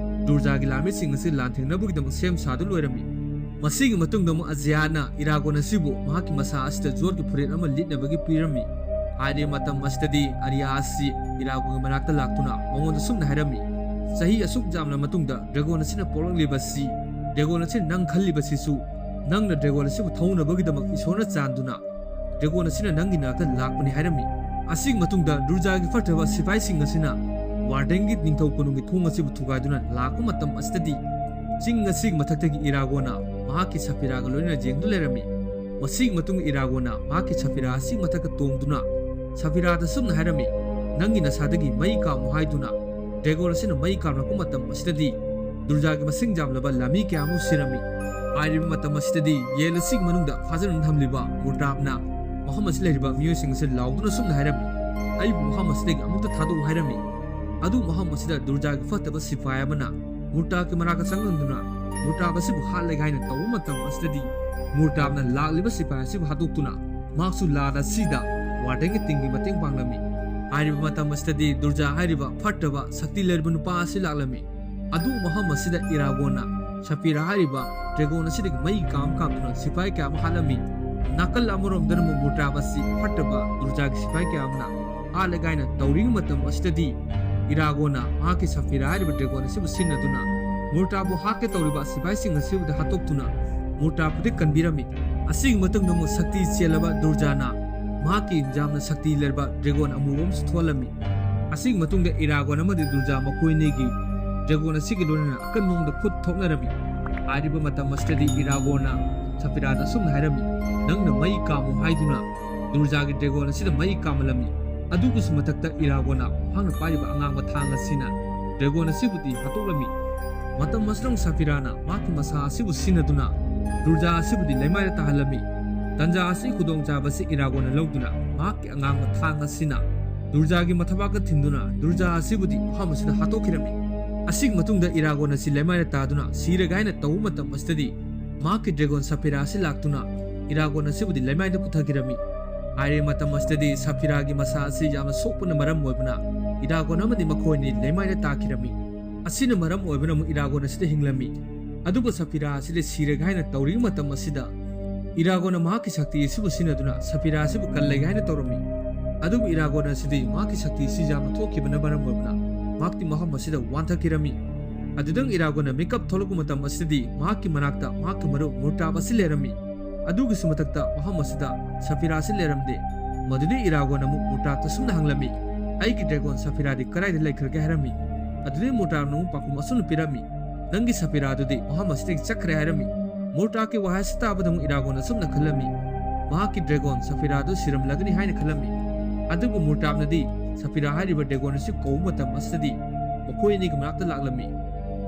ꯗꯨꯔꯖꯥꯒꯤ ꯂꯥꯟꯃꯤꯁꯤꯡ ꯑꯁꯤ ꯂꯥꯟꯊꯦꯡꯅꯕꯒꯤꯗꯃꯛ ꯁꯦꯝ ꯁꯥꯗꯨꯅ ꯂꯣꯏꯔꯝꯃꯤ꯫ ꯃꯁꯤꯒꯤ ꯃꯇꯨꯡꯗ ꯑꯃꯨꯛ ꯑꯖꯤꯌꯥꯅ ꯏꯔꯥꯒꯣꯟ ꯑꯁꯤꯕꯨ ꯃꯍꯥꯛꯀꯤ ꯃꯁꯥ ꯑꯁꯤꯗ ꯖꯣꯠꯀꯤ ꯐꯨꯔꯤꯠ ꯑꯃ ꯂꯤꯠꯅꯕꯒꯤ ꯄꯤꯔꯝꯃꯤ꯫ ꯍꯥꯏꯔꯤꯕ ꯃꯇꯝ ꯑꯁꯤꯗꯗꯤ ꯑꯔꯤꯌꯥ ꯑꯁꯤ ꯏꯔꯥꯒꯣꯟꯒꯤ ꯃꯅꯥꯛꯇ ꯂꯥꯛꯇꯨꯅ ꯃꯉꯣꯟꯗ ꯁꯨꯝꯅ ꯍꯥꯏꯔꯝꯃꯤ, "ꯆꯍꯤ ꯑꯁꯨꯛ ꯌꯥꯝꯂ ꯃꯇꯨꯡꯗ ꯗ꯭ꯔꯦꯒꯣꯟ ꯑꯁꯤꯅ ꯄꯣꯛꯂꯛꯂꯤꯕꯁꯤ, ꯗ꯭ꯔꯦꯒꯣꯟ ꯑꯁꯤꯅ ꯅꯪ ꯈꯜꯂꯤꯕꯁꯤꯁꯨ ꯅꯪꯅ ꯗ꯭ꯔꯦꯒꯣꯟ ꯑꯁꯤꯕꯨ ꯊꯧꯅꯕꯒꯤꯗꯃꯛ ꯏꯁꯣꯔꯅ ꯆꯥꯟꯗꯨꯅ ꯗ꯭ꯔꯦꯒꯣꯟ ꯑꯁꯤꯅ ꯅꯪꯒꯤ ꯅꯥꯛꯇ ꯂꯥꯛꯄꯅꯤ" ꯍꯥꯏꯔꯝꯃꯤ꯫ ꯑꯁꯤꯒꯤ ꯃꯇꯨꯡꯗ ꯗꯨꯔꯖꯥꯒꯤ ꯐꯠꯇꯕ ꯁꯤꯐꯥꯏꯁꯤꯡ ꯑꯁꯤꯅ ꯋꯥꯔꯗꯦꯟꯒꯤ ꯅꯤꯡꯊꯧ ꯀꯣꯅꯨꯡꯒꯤ ꯊꯣꯡ ꯑꯁꯤꯕꯨ ꯊꯨꯒꯥꯏꯗꯨꯅ ꯂꯥꯛꯄ ꯃꯇꯝ ꯑꯁꯤꯗꯗꯤ ꯆꯤꯡ ꯑꯁꯤꯒꯤ ꯃꯊꯛꯇꯒꯤ ꯏꯔꯥꯒꯣꯅ ꯃꯍꯥꯛꯀꯤ ꯁꯐꯤꯔꯥꯒ ꯂꯣꯏꯅꯅ ꯌꯦꯡꯗꯨꯅ ꯂꯩꯔꯝꯃꯤ꯫ ꯃꯁꯤꯒꯤ ꯃꯇꯨꯡꯗ ꯏꯔꯥꯒꯣꯅ ꯃꯍꯥꯛꯀꯤ ꯁꯐꯤꯔꯥ ꯑꯁꯤꯒꯤ ꯃꯊꯛꯇ ꯇꯣꯡꯗꯨꯅ ꯁꯐꯤꯔꯥꯗ ꯁꯨꯝꯅ ꯍꯥꯏꯔꯝꯃꯤ, "ꯅꯪꯒꯤ ꯅꯁꯥꯗꯒꯤ ꯃꯩ ꯀꯥꯝꯃꯨ" ꯍꯥꯏꯗꯨꯅ ꯗ꯭ꯔꯦꯒꯣꯟ ꯑꯁꯤꯅ ꯃꯩ ꯀꯥꯝꯂꯛꯄ ꯃꯇꯝ ꯑꯁꯤꯗꯗꯤ ꯗꯨꯔꯖꯥꯒꯤ ꯃꯁꯤꯡ ꯌꯥꯝꯂꯕ ꯂꯥꯃꯤ ꯀꯌꯥ ꯑꯃ ꯁꯤꯔꯝꯃꯤ꯫ ꯍꯥꯏꯔꯤꯕ ꯃꯇꯝ ꯑꯁꯤꯗꯗꯤ ꯌꯦꯟ ꯑꯁꯤꯒꯤ ꯃꯅꯨꯡꯗ ꯐꯥꯖꯤꯟꯗꯨꯅ ꯊꯝꯂꯤꯕ ꯃꯨꯔꯇꯥꯞꯅ ꯃꯐꯝ ꯑꯁꯤꯗ ꯂꯩꯔꯤꯕ ꯃꯤꯑꯣꯏꯁꯤꯡ ꯑꯁꯤ ꯂꯥꯎꯗꯨꯅ ꯁꯨꯝꯅ ꯍꯥꯏꯔꯝꯃꯤ, "ꯑꯩꯕꯨ ꯃꯐꯝ ꯑꯁꯤꯗꯒꯤ ꯑꯃꯨꯛꯇ ꯊꯥꯗꯣꯛꯎ" ꯍꯥꯏꯔꯝꯃꯤ꯫ ꯑꯗꯨ ꯃꯐꯝ ꯑꯁꯤꯗ ꯗꯨꯔꯖꯥꯒꯤ ꯐꯠꯇꯕ ꯁꯤꯐꯥꯏ ꯑꯃꯅ ꯃꯨꯔꯇꯥꯞꯀꯤ ꯃꯅꯥꯛꯇ ꯆꯪꯂꯝꯗꯨꯅ ꯃꯨꯔꯇꯥꯞ ꯑꯁꯤꯕꯨ ꯍꯥꯠꯂꯒꯦ ꯍꯥꯏꯅ ꯇꯧꯕ ꯃꯇꯝ ꯑꯁꯤꯗꯗꯤ ꯃꯨꯔꯇꯥꯞꯅ ꯂꯥꯛꯂꯤꯕ ꯁꯤꯐꯥꯏ ꯑꯁꯤꯕꯨ ꯍꯥꯠꯇꯣꯛꯇꯨꯅ ꯃꯍꯥꯛꯁꯨ ꯂꯥꯟ ꯑꯁꯤꯗ ꯋꯥꯔꯗꯦꯟꯒꯤ ꯇꯤꯝꯒꯤ ꯃꯇꯦꯡ ꯄꯥꯡꯂꯝꯃꯤ꯫ ꯍꯥꯏꯔꯤꯕ ꯃꯇꯝ ꯑꯁꯤꯗꯗꯤ ꯗꯨꯔꯖꯥ ꯍꯥꯏꯔꯤꯕ ꯐꯠꯇꯕ ꯁꯛꯇꯤ ꯂꯩꯔꯕ ꯅꯨꯄꯥ ꯑꯁꯤ ꯂꯥꯛꯂꯝꯃꯤ꯫ ꯑꯗꯨ ꯃꯐꯝ ꯑꯁꯤꯗ ꯏꯔꯥꯒꯣꯟꯅ ꯁꯐꯤꯔꯥ ꯍꯥꯏꯔꯤꯕ ꯗ꯭ꯔꯦꯒꯣꯟ ꯑꯁꯤꯗꯒꯤ ꯃꯩ ꯀꯥꯝ ꯀꯥꯝꯗꯨꯅ ꯁꯤꯐꯥꯏ ꯀꯌꯥ ꯑꯃ ꯍꯥꯠꯂꯝꯃꯤ꯫ ꯅꯥꯀꯜ ꯑꯃꯔꯣꯝꯗꯅ ꯑꯃꯨꯛ ꯃꯨꯔꯇꯥꯞ ꯑꯁꯤ ꯐꯠꯇꯕ ꯗꯨꯔꯖꯥꯒꯤ ꯁꯤꯐꯥꯏ ꯀꯌꯥ ꯑꯃꯅ ꯍꯥꯠꯂꯒꯦ ꯍꯥꯏꯅ ꯇꯧꯔꯤꯉꯩ ꯃꯇꯝ ꯑꯁꯤꯗꯗꯤ ꯏꯔꯥꯒꯣꯟꯅ ꯃꯍꯥꯛꯀꯤ ꯁꯐꯤꯔꯥ ꯍꯥꯏꯔꯤꯕ ꯗ꯭ꯔꯦꯒꯣꯟ ꯑꯁꯤꯕꯨ ꯁꯤꯖꯤꯟꯅꯗꯨꯅ ꯃꯨꯔꯇꯥꯕꯨ ꯍꯥꯠꯀꯦ ꯇꯧꯔꯤꯕ ꯁꯤꯐꯥꯏꯁꯤꯡ ꯑꯁꯤꯕꯨꯗꯤ ꯍꯥꯠꯇꯣꯛꯇꯨꯅ ꯃꯨꯔꯇꯥꯕꯨꯗꯤ ꯀꯟꯕꯤꯔꯝꯃꯤ꯫ ꯑꯁꯤꯒꯤ ꯃꯇꯨꯡꯗ ꯑꯃꯨꯛ ꯁꯛꯇꯤ ꯆꯦꯜꯂꯕ ꯗꯨꯔꯖꯥꯅ ꯃꯍꯥꯛꯀꯤ ꯌꯥꯝꯅ ꯁꯛꯇꯤ ꯂꯩꯔꯕ ꯗ꯭ꯔꯦꯒꯣꯟ ꯑꯃꯨꯕ ꯑꯃꯁꯨ ꯊꯣꯛꯍꯜꯂꯝꯃꯤ꯫ ꯑꯁꯤꯒꯤ ꯃꯇꯨꯡꯗ ꯏꯔꯥꯒꯣꯟ ꯑꯃꯗꯤ ꯗꯨꯔꯖꯥ ꯃꯈꯣꯏ ꯑꯅꯤꯒꯤ ꯗ꯭ꯔꯦꯒꯣꯟ ꯑꯁꯤꯒꯤ ꯂꯣꯏꯅꯅ ꯑꯀꯟꯕ ꯃꯑꯣꯡꯗ ꯈꯨꯠ ꯊꯣꯛꯅꯔꯝꯃꯤ꯫ ꯍꯥꯏꯔꯤꯕ ꯃꯇꯝ ꯑꯁꯤꯗꯗꯤ ꯏꯔꯥꯒꯣꯟꯅ ꯁꯐꯤꯔꯥꯗ ꯑꯁꯨꯝꯅ ꯍꯥꯏꯔꯝꯃꯤ, "ꯅꯪꯅ ꯃꯩ ꯀꯥꯝꯃꯨ" ꯍꯥꯏꯗꯨꯅ ꯗꯨꯔꯖꯥꯒꯤ ꯗ꯭ꯔꯦꯒꯣꯟ ꯑꯁꯤꯗ ꯃꯩ ꯀꯥꯝꯍꯜꯂꯝꯃꯤ꯫ ꯑꯗꯨꯒꯤꯁꯨ ꯃꯊꯛꯇ ꯏꯔꯥꯒꯣꯟꯅ ꯃꯍꯥꯛꯅ ꯄꯥꯏꯔꯤꯕ ꯑꯉꯥꯡꯕ ꯊꯥꯡ ꯑꯁꯤꯅ ꯗ꯭ꯔꯦꯒꯣꯟ ꯑꯁꯤꯕꯨꯗꯤ ꯍꯥꯠꯇꯣꯛꯂꯝꯃꯤ꯫ ꯃꯇꯝ ꯑꯁꯤꯗ ꯁꯐꯤꯔꯥꯅ ꯃꯍꯥꯛꯀꯤ ꯃꯁꯥ ꯑꯁꯤꯕꯨ ꯁꯤꯖꯤꯟꯅꯗꯨꯅ ꯗꯨꯔꯖꯥ ꯑꯁꯤꯕꯨꯗꯤ ꯂꯩꯃꯥꯏꯗ ꯇꯥꯍꯜꯂꯝꯃꯤ꯫ ꯇꯟꯖꯥ ꯑꯁꯤ ꯈꯨꯗꯣꯡꯆꯥꯕ ꯑꯁꯤ ꯏꯔꯥꯒꯣꯟꯅ ꯂꯧꯗꯨꯅ ꯃꯍꯥꯛꯀꯤ ꯑꯉꯥꯡꯕ ꯊꯥꯡ ꯑꯁꯤꯅ ꯗꯨꯔꯖꯥꯒꯤ ꯃꯊꯕꯥꯛꯇ ꯊꯤꯟꯗꯨꯅ ꯗꯨꯔꯖꯥ ꯑꯁꯤꯕꯨꯗꯤ ꯃꯐꯝ ꯑꯁꯤꯗ ꯍꯥꯠꯇꯣꯛꯈꯤꯔꯝꯃꯤ꯫ ꯑꯁꯤꯒꯤ ꯃꯇꯨꯡꯗ ꯏꯔꯥꯒꯣꯟ ꯑꯁꯤ ꯂꯩꯃꯥꯏꯗ ꯇꯥꯗꯨꯅ ꯁꯤꯔꯒꯦ ꯍꯥꯏꯅ ꯇꯧꯕ ꯃꯇꯝ ꯑꯁꯤꯗꯗꯤ ꯃꯍꯥꯛꯀꯤ ꯗ꯭ꯔꯦꯒꯣꯟ ꯁꯐꯤꯔꯥ ꯑꯁꯤ ꯂꯥꯛꯇꯨꯅ ꯏꯔꯥꯒꯣꯟ ꯑꯁꯤꯕꯨꯗꯤ ꯂꯩꯃꯥꯏꯗ ꯄꯨꯊꯈꯤꯔꯝꯃꯤ꯫ ꯍꯥꯏꯔꯤꯕ ꯃꯇꯝ ꯑꯁꯤꯗꯗꯤ ꯁꯐꯤꯔꯥꯒꯤ ꯃꯁꯥ ꯑꯁꯤ ꯌꯥꯝꯅ ꯁꯣꯛꯄꯅ ꯃꯔꯝ ꯑꯣꯏꯕꯅ ꯏꯔꯥꯒꯣꯟ ꯑꯃꯗꯤ ꯃꯈꯣꯏ ꯑꯅꯤ ꯂꯩꯃꯥꯏꯗ ꯇꯥꯈꯤꯔꯝꯃꯤ꯫ ꯑꯁꯤꯅ ꯃꯔꯝ ꯑꯣꯏꯕꯅ ꯑꯃꯨꯛ ꯏꯔꯥꯒꯣꯟ ꯑꯁꯤꯗ ꯍꯤꯡꯂꯝꯃꯤ꯫ ꯑꯗꯨꯕꯨ ꯁꯐꯤꯔꯥ ꯑꯁꯤꯗ ꯁꯤꯔꯒꯦ ꯍꯥꯏꯅ ꯇꯧꯔꯤꯕ ꯃꯇꯝ ꯑꯁꯤꯗ ꯏꯔꯥꯒꯣꯟꯅ ꯃꯍꯥꯛꯀꯤ ꯁꯛꯇꯤ ꯑꯁꯤꯕꯨ ꯁꯤꯖꯤꯟꯅꯗꯨꯅ ꯁꯐꯤꯔꯥ ꯑꯁꯤꯕꯨ ꯀꯜꯂꯒꯦ ꯍꯥꯏꯅ ꯇꯧꯔꯝꯃꯤ꯫ ꯑꯗꯨꯕꯨ ꯏꯔꯥꯒꯣꯟ ꯑꯁꯤꯗꯤ ꯃꯍꯥꯛꯀꯤ ꯁꯛꯇꯤ ꯑꯁꯤ ꯌꯥꯝꯅ ꯊꯣꯛꯈꯤꯕꯅ ꯃꯔꯝ ꯑꯣꯏꯗꯨꯅ ꯃꯍꯥꯛꯇꯤ ꯃꯐꯝ ꯑꯁꯤꯗ ꯋꯥꯟꯊꯈꯤꯔꯝꯃꯤ꯫ ꯑꯗꯨꯗꯪ ꯏꯔꯥꯒꯣꯟꯅ ꯃꯤꯀꯞ ꯊꯣꯛꯂꯛꯄ ꯃꯇꯝ ꯑꯁꯤꯗꯗꯤ ꯃꯍꯥꯛꯀꯤ ꯃꯅꯥꯛꯇ ꯃꯍꯥꯛꯀꯤ ꯃꯔꯨꯞ ꯃꯨꯔꯇꯥꯞ ꯑꯁꯤ ꯂꯩꯔꯝꯃꯤ꯫ ꯑꯗꯨꯒꯤꯁꯨ ꯃꯊꯛꯇ ꯃꯐꯝ ꯑꯁꯤꯗ ꯁꯐꯤꯔꯥ ꯑꯁꯤ ꯂꯩꯔꯝꯗꯦ꯫ ꯃꯗꯨꯗꯤ ꯏꯔꯥꯒꯣꯟꯅ ꯑꯃꯨꯛ ꯃꯨꯔꯇꯥꯞꯇ ꯁꯨꯝꯅ ꯍꯪꯂꯝꯃꯤ, "ꯑꯩꯒꯤ ꯗ꯭ꯔꯦꯒꯣꯟ ꯁꯐꯤꯔꯥꯗꯤ ꯀꯗꯥꯏꯗ ꯂꯩꯈ꯭ꯔꯒꯦ?" ꯍꯥꯏꯔꯝꯃꯤ꯫ ꯑꯗꯨꯗꯩ ꯃꯨꯔꯇꯥꯞꯅ ꯑꯃꯨꯛ ꯄꯥꯎꯈꯨꯝ ꯑꯁꯨꯝꯅ ꯄꯤꯔꯝꯃꯤ, "ꯅꯪꯒꯤ ꯁꯐꯤꯔꯥꯗꯨꯗꯤ ꯃꯐꯝ ꯑꯁꯤꯗꯒꯤ ꯆꯠꯈ꯭ꯔꯦ" ꯍꯥꯏꯔꯝꯃꯤ꯫ ꯃꯨꯔꯇꯥꯞꯀꯤ ꯋꯥꯍꯩ ꯑꯁꯤ ꯇꯥꯕꯗ ꯑꯃꯨꯛ ꯏꯔꯥꯒꯣꯟ ꯑꯁꯨꯝꯅ ꯈꯜꯂꯝꯃꯤ, ꯃꯍꯥꯛꯀꯤ ꯗ꯭ꯔꯦꯒꯣꯟ ꯁꯐꯤꯔꯥꯗꯨ ꯁꯤꯔꯝꯂꯒꯅꯤ ꯍꯥꯏꯅ ꯈꯜꯂꯝꯃꯤ꯫ ꯑꯗꯨꯕꯨ ꯃꯨꯔꯇꯥꯞꯅꯗꯤ ꯁꯐꯤꯔꯥ ꯍꯥꯏꯔꯤꯕ ꯗ꯭ꯔꯦꯒꯣꯟ ꯑꯁꯤ ꯀꯧꯕ ꯃꯇꯝ ꯑꯁꯤꯗꯗꯤ ꯃꯈꯣꯏ ꯑꯅꯤꯒꯤ ꯃꯅꯥꯛꯇ ꯂꯥꯛꯂꯝꯃꯤ꯫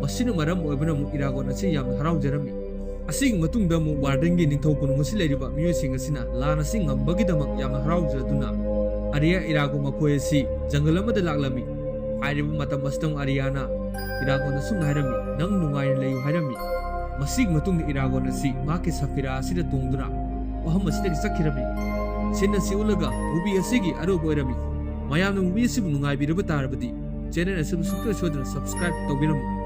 ꯃꯁꯤꯅ ꯃꯔꯝ ꯑꯣꯏꯕꯅ ꯑꯃꯨꯛ ꯏꯔꯥꯒꯣꯟ ꯑꯁꯤ ꯌꯥꯝꯅ ꯍꯔꯥꯎꯖꯔꯝꯃꯤ꯫ ꯑꯁꯤꯒꯤ ꯃꯇꯨꯡꯗ ꯑꯃꯨꯛ ꯋꯥꯔꯗꯟꯒꯤ ꯅꯤꯡꯊꯧ ꯀꯣꯅꯨꯡ ꯑꯁꯤ ꯂꯩꯔꯤꯕ ꯃꯤꯑꯣꯏꯁꯤꯡ ꯑꯁꯤꯅ ꯂꯥꯟ ꯑꯁꯤ ꯉꯝꯕꯒꯤꯗꯃꯛ ꯌꯥꯝꯅ ꯍꯔꯥꯎꯖꯗꯨꯅ ꯑꯔꯤꯌꯥ ꯏꯔꯥꯒꯣꯟ ꯃꯈꯣꯏ ꯑꯁꯤ ꯖꯪꯒꯜ ꯑꯃꯗ ꯂꯥꯛꯂꯝꯃꯤ꯫ ꯍꯥꯏꯔꯤꯕ ꯃꯇꯝ ꯑꯁꯤꯗ ꯑꯃꯨꯛ ꯑꯔꯤꯌꯥꯅ ꯏꯔꯥꯒꯣꯟꯗ ꯑꯁꯨꯝꯅ ꯍꯥꯏꯔꯝꯃꯤ, "ꯅꯪ ꯅꯨꯡꯉꯥꯏꯅ ꯂꯩꯌꯨ" ꯍꯥꯏꯔꯝꯃꯤ꯫ ꯃꯁꯤꯒꯤ ꯃꯇꯨꯡꯗ ꯏꯔꯥꯒꯣꯟ ꯑꯁꯤ ꯃꯍꯥꯛꯀꯤ ꯁꯐꯤꯔꯥ ꯑꯁꯤꯗ ꯇꯣꯡꯗꯨꯅ ꯃꯐꯝ ꯑꯁꯤꯗꯒꯤ ꯆꯠꯈꯤꯔꯝꯃꯤ꯫ ꯁꯤꯟ ꯑꯁꯤ ꯎꯠꯂꯒ ꯃꯨꯚꯤ ꯑꯁꯤꯒꯤ ꯑꯔꯣꯏꯕ ꯑꯣꯏꯔꯝꯃꯤ꯫ ꯃꯌꯥꯝꯅ ꯃꯨꯚꯤ ꯑꯁꯤꯕꯨ ꯅꯨꯡꯉꯥꯏꯕꯤꯔꯕ ꯇꯥꯔꯕꯗꯤ ꯆꯦꯅꯦꯜ ꯑꯁꯤꯕꯨ ꯁꯨꯡꯁꯣꯏ ꯁꯣꯏꯗꯅ ꯁꯕꯁꯀ꯭ꯔꯥꯏꯕ ꯇꯧꯕꯤꯔꯝꯃꯨ꯫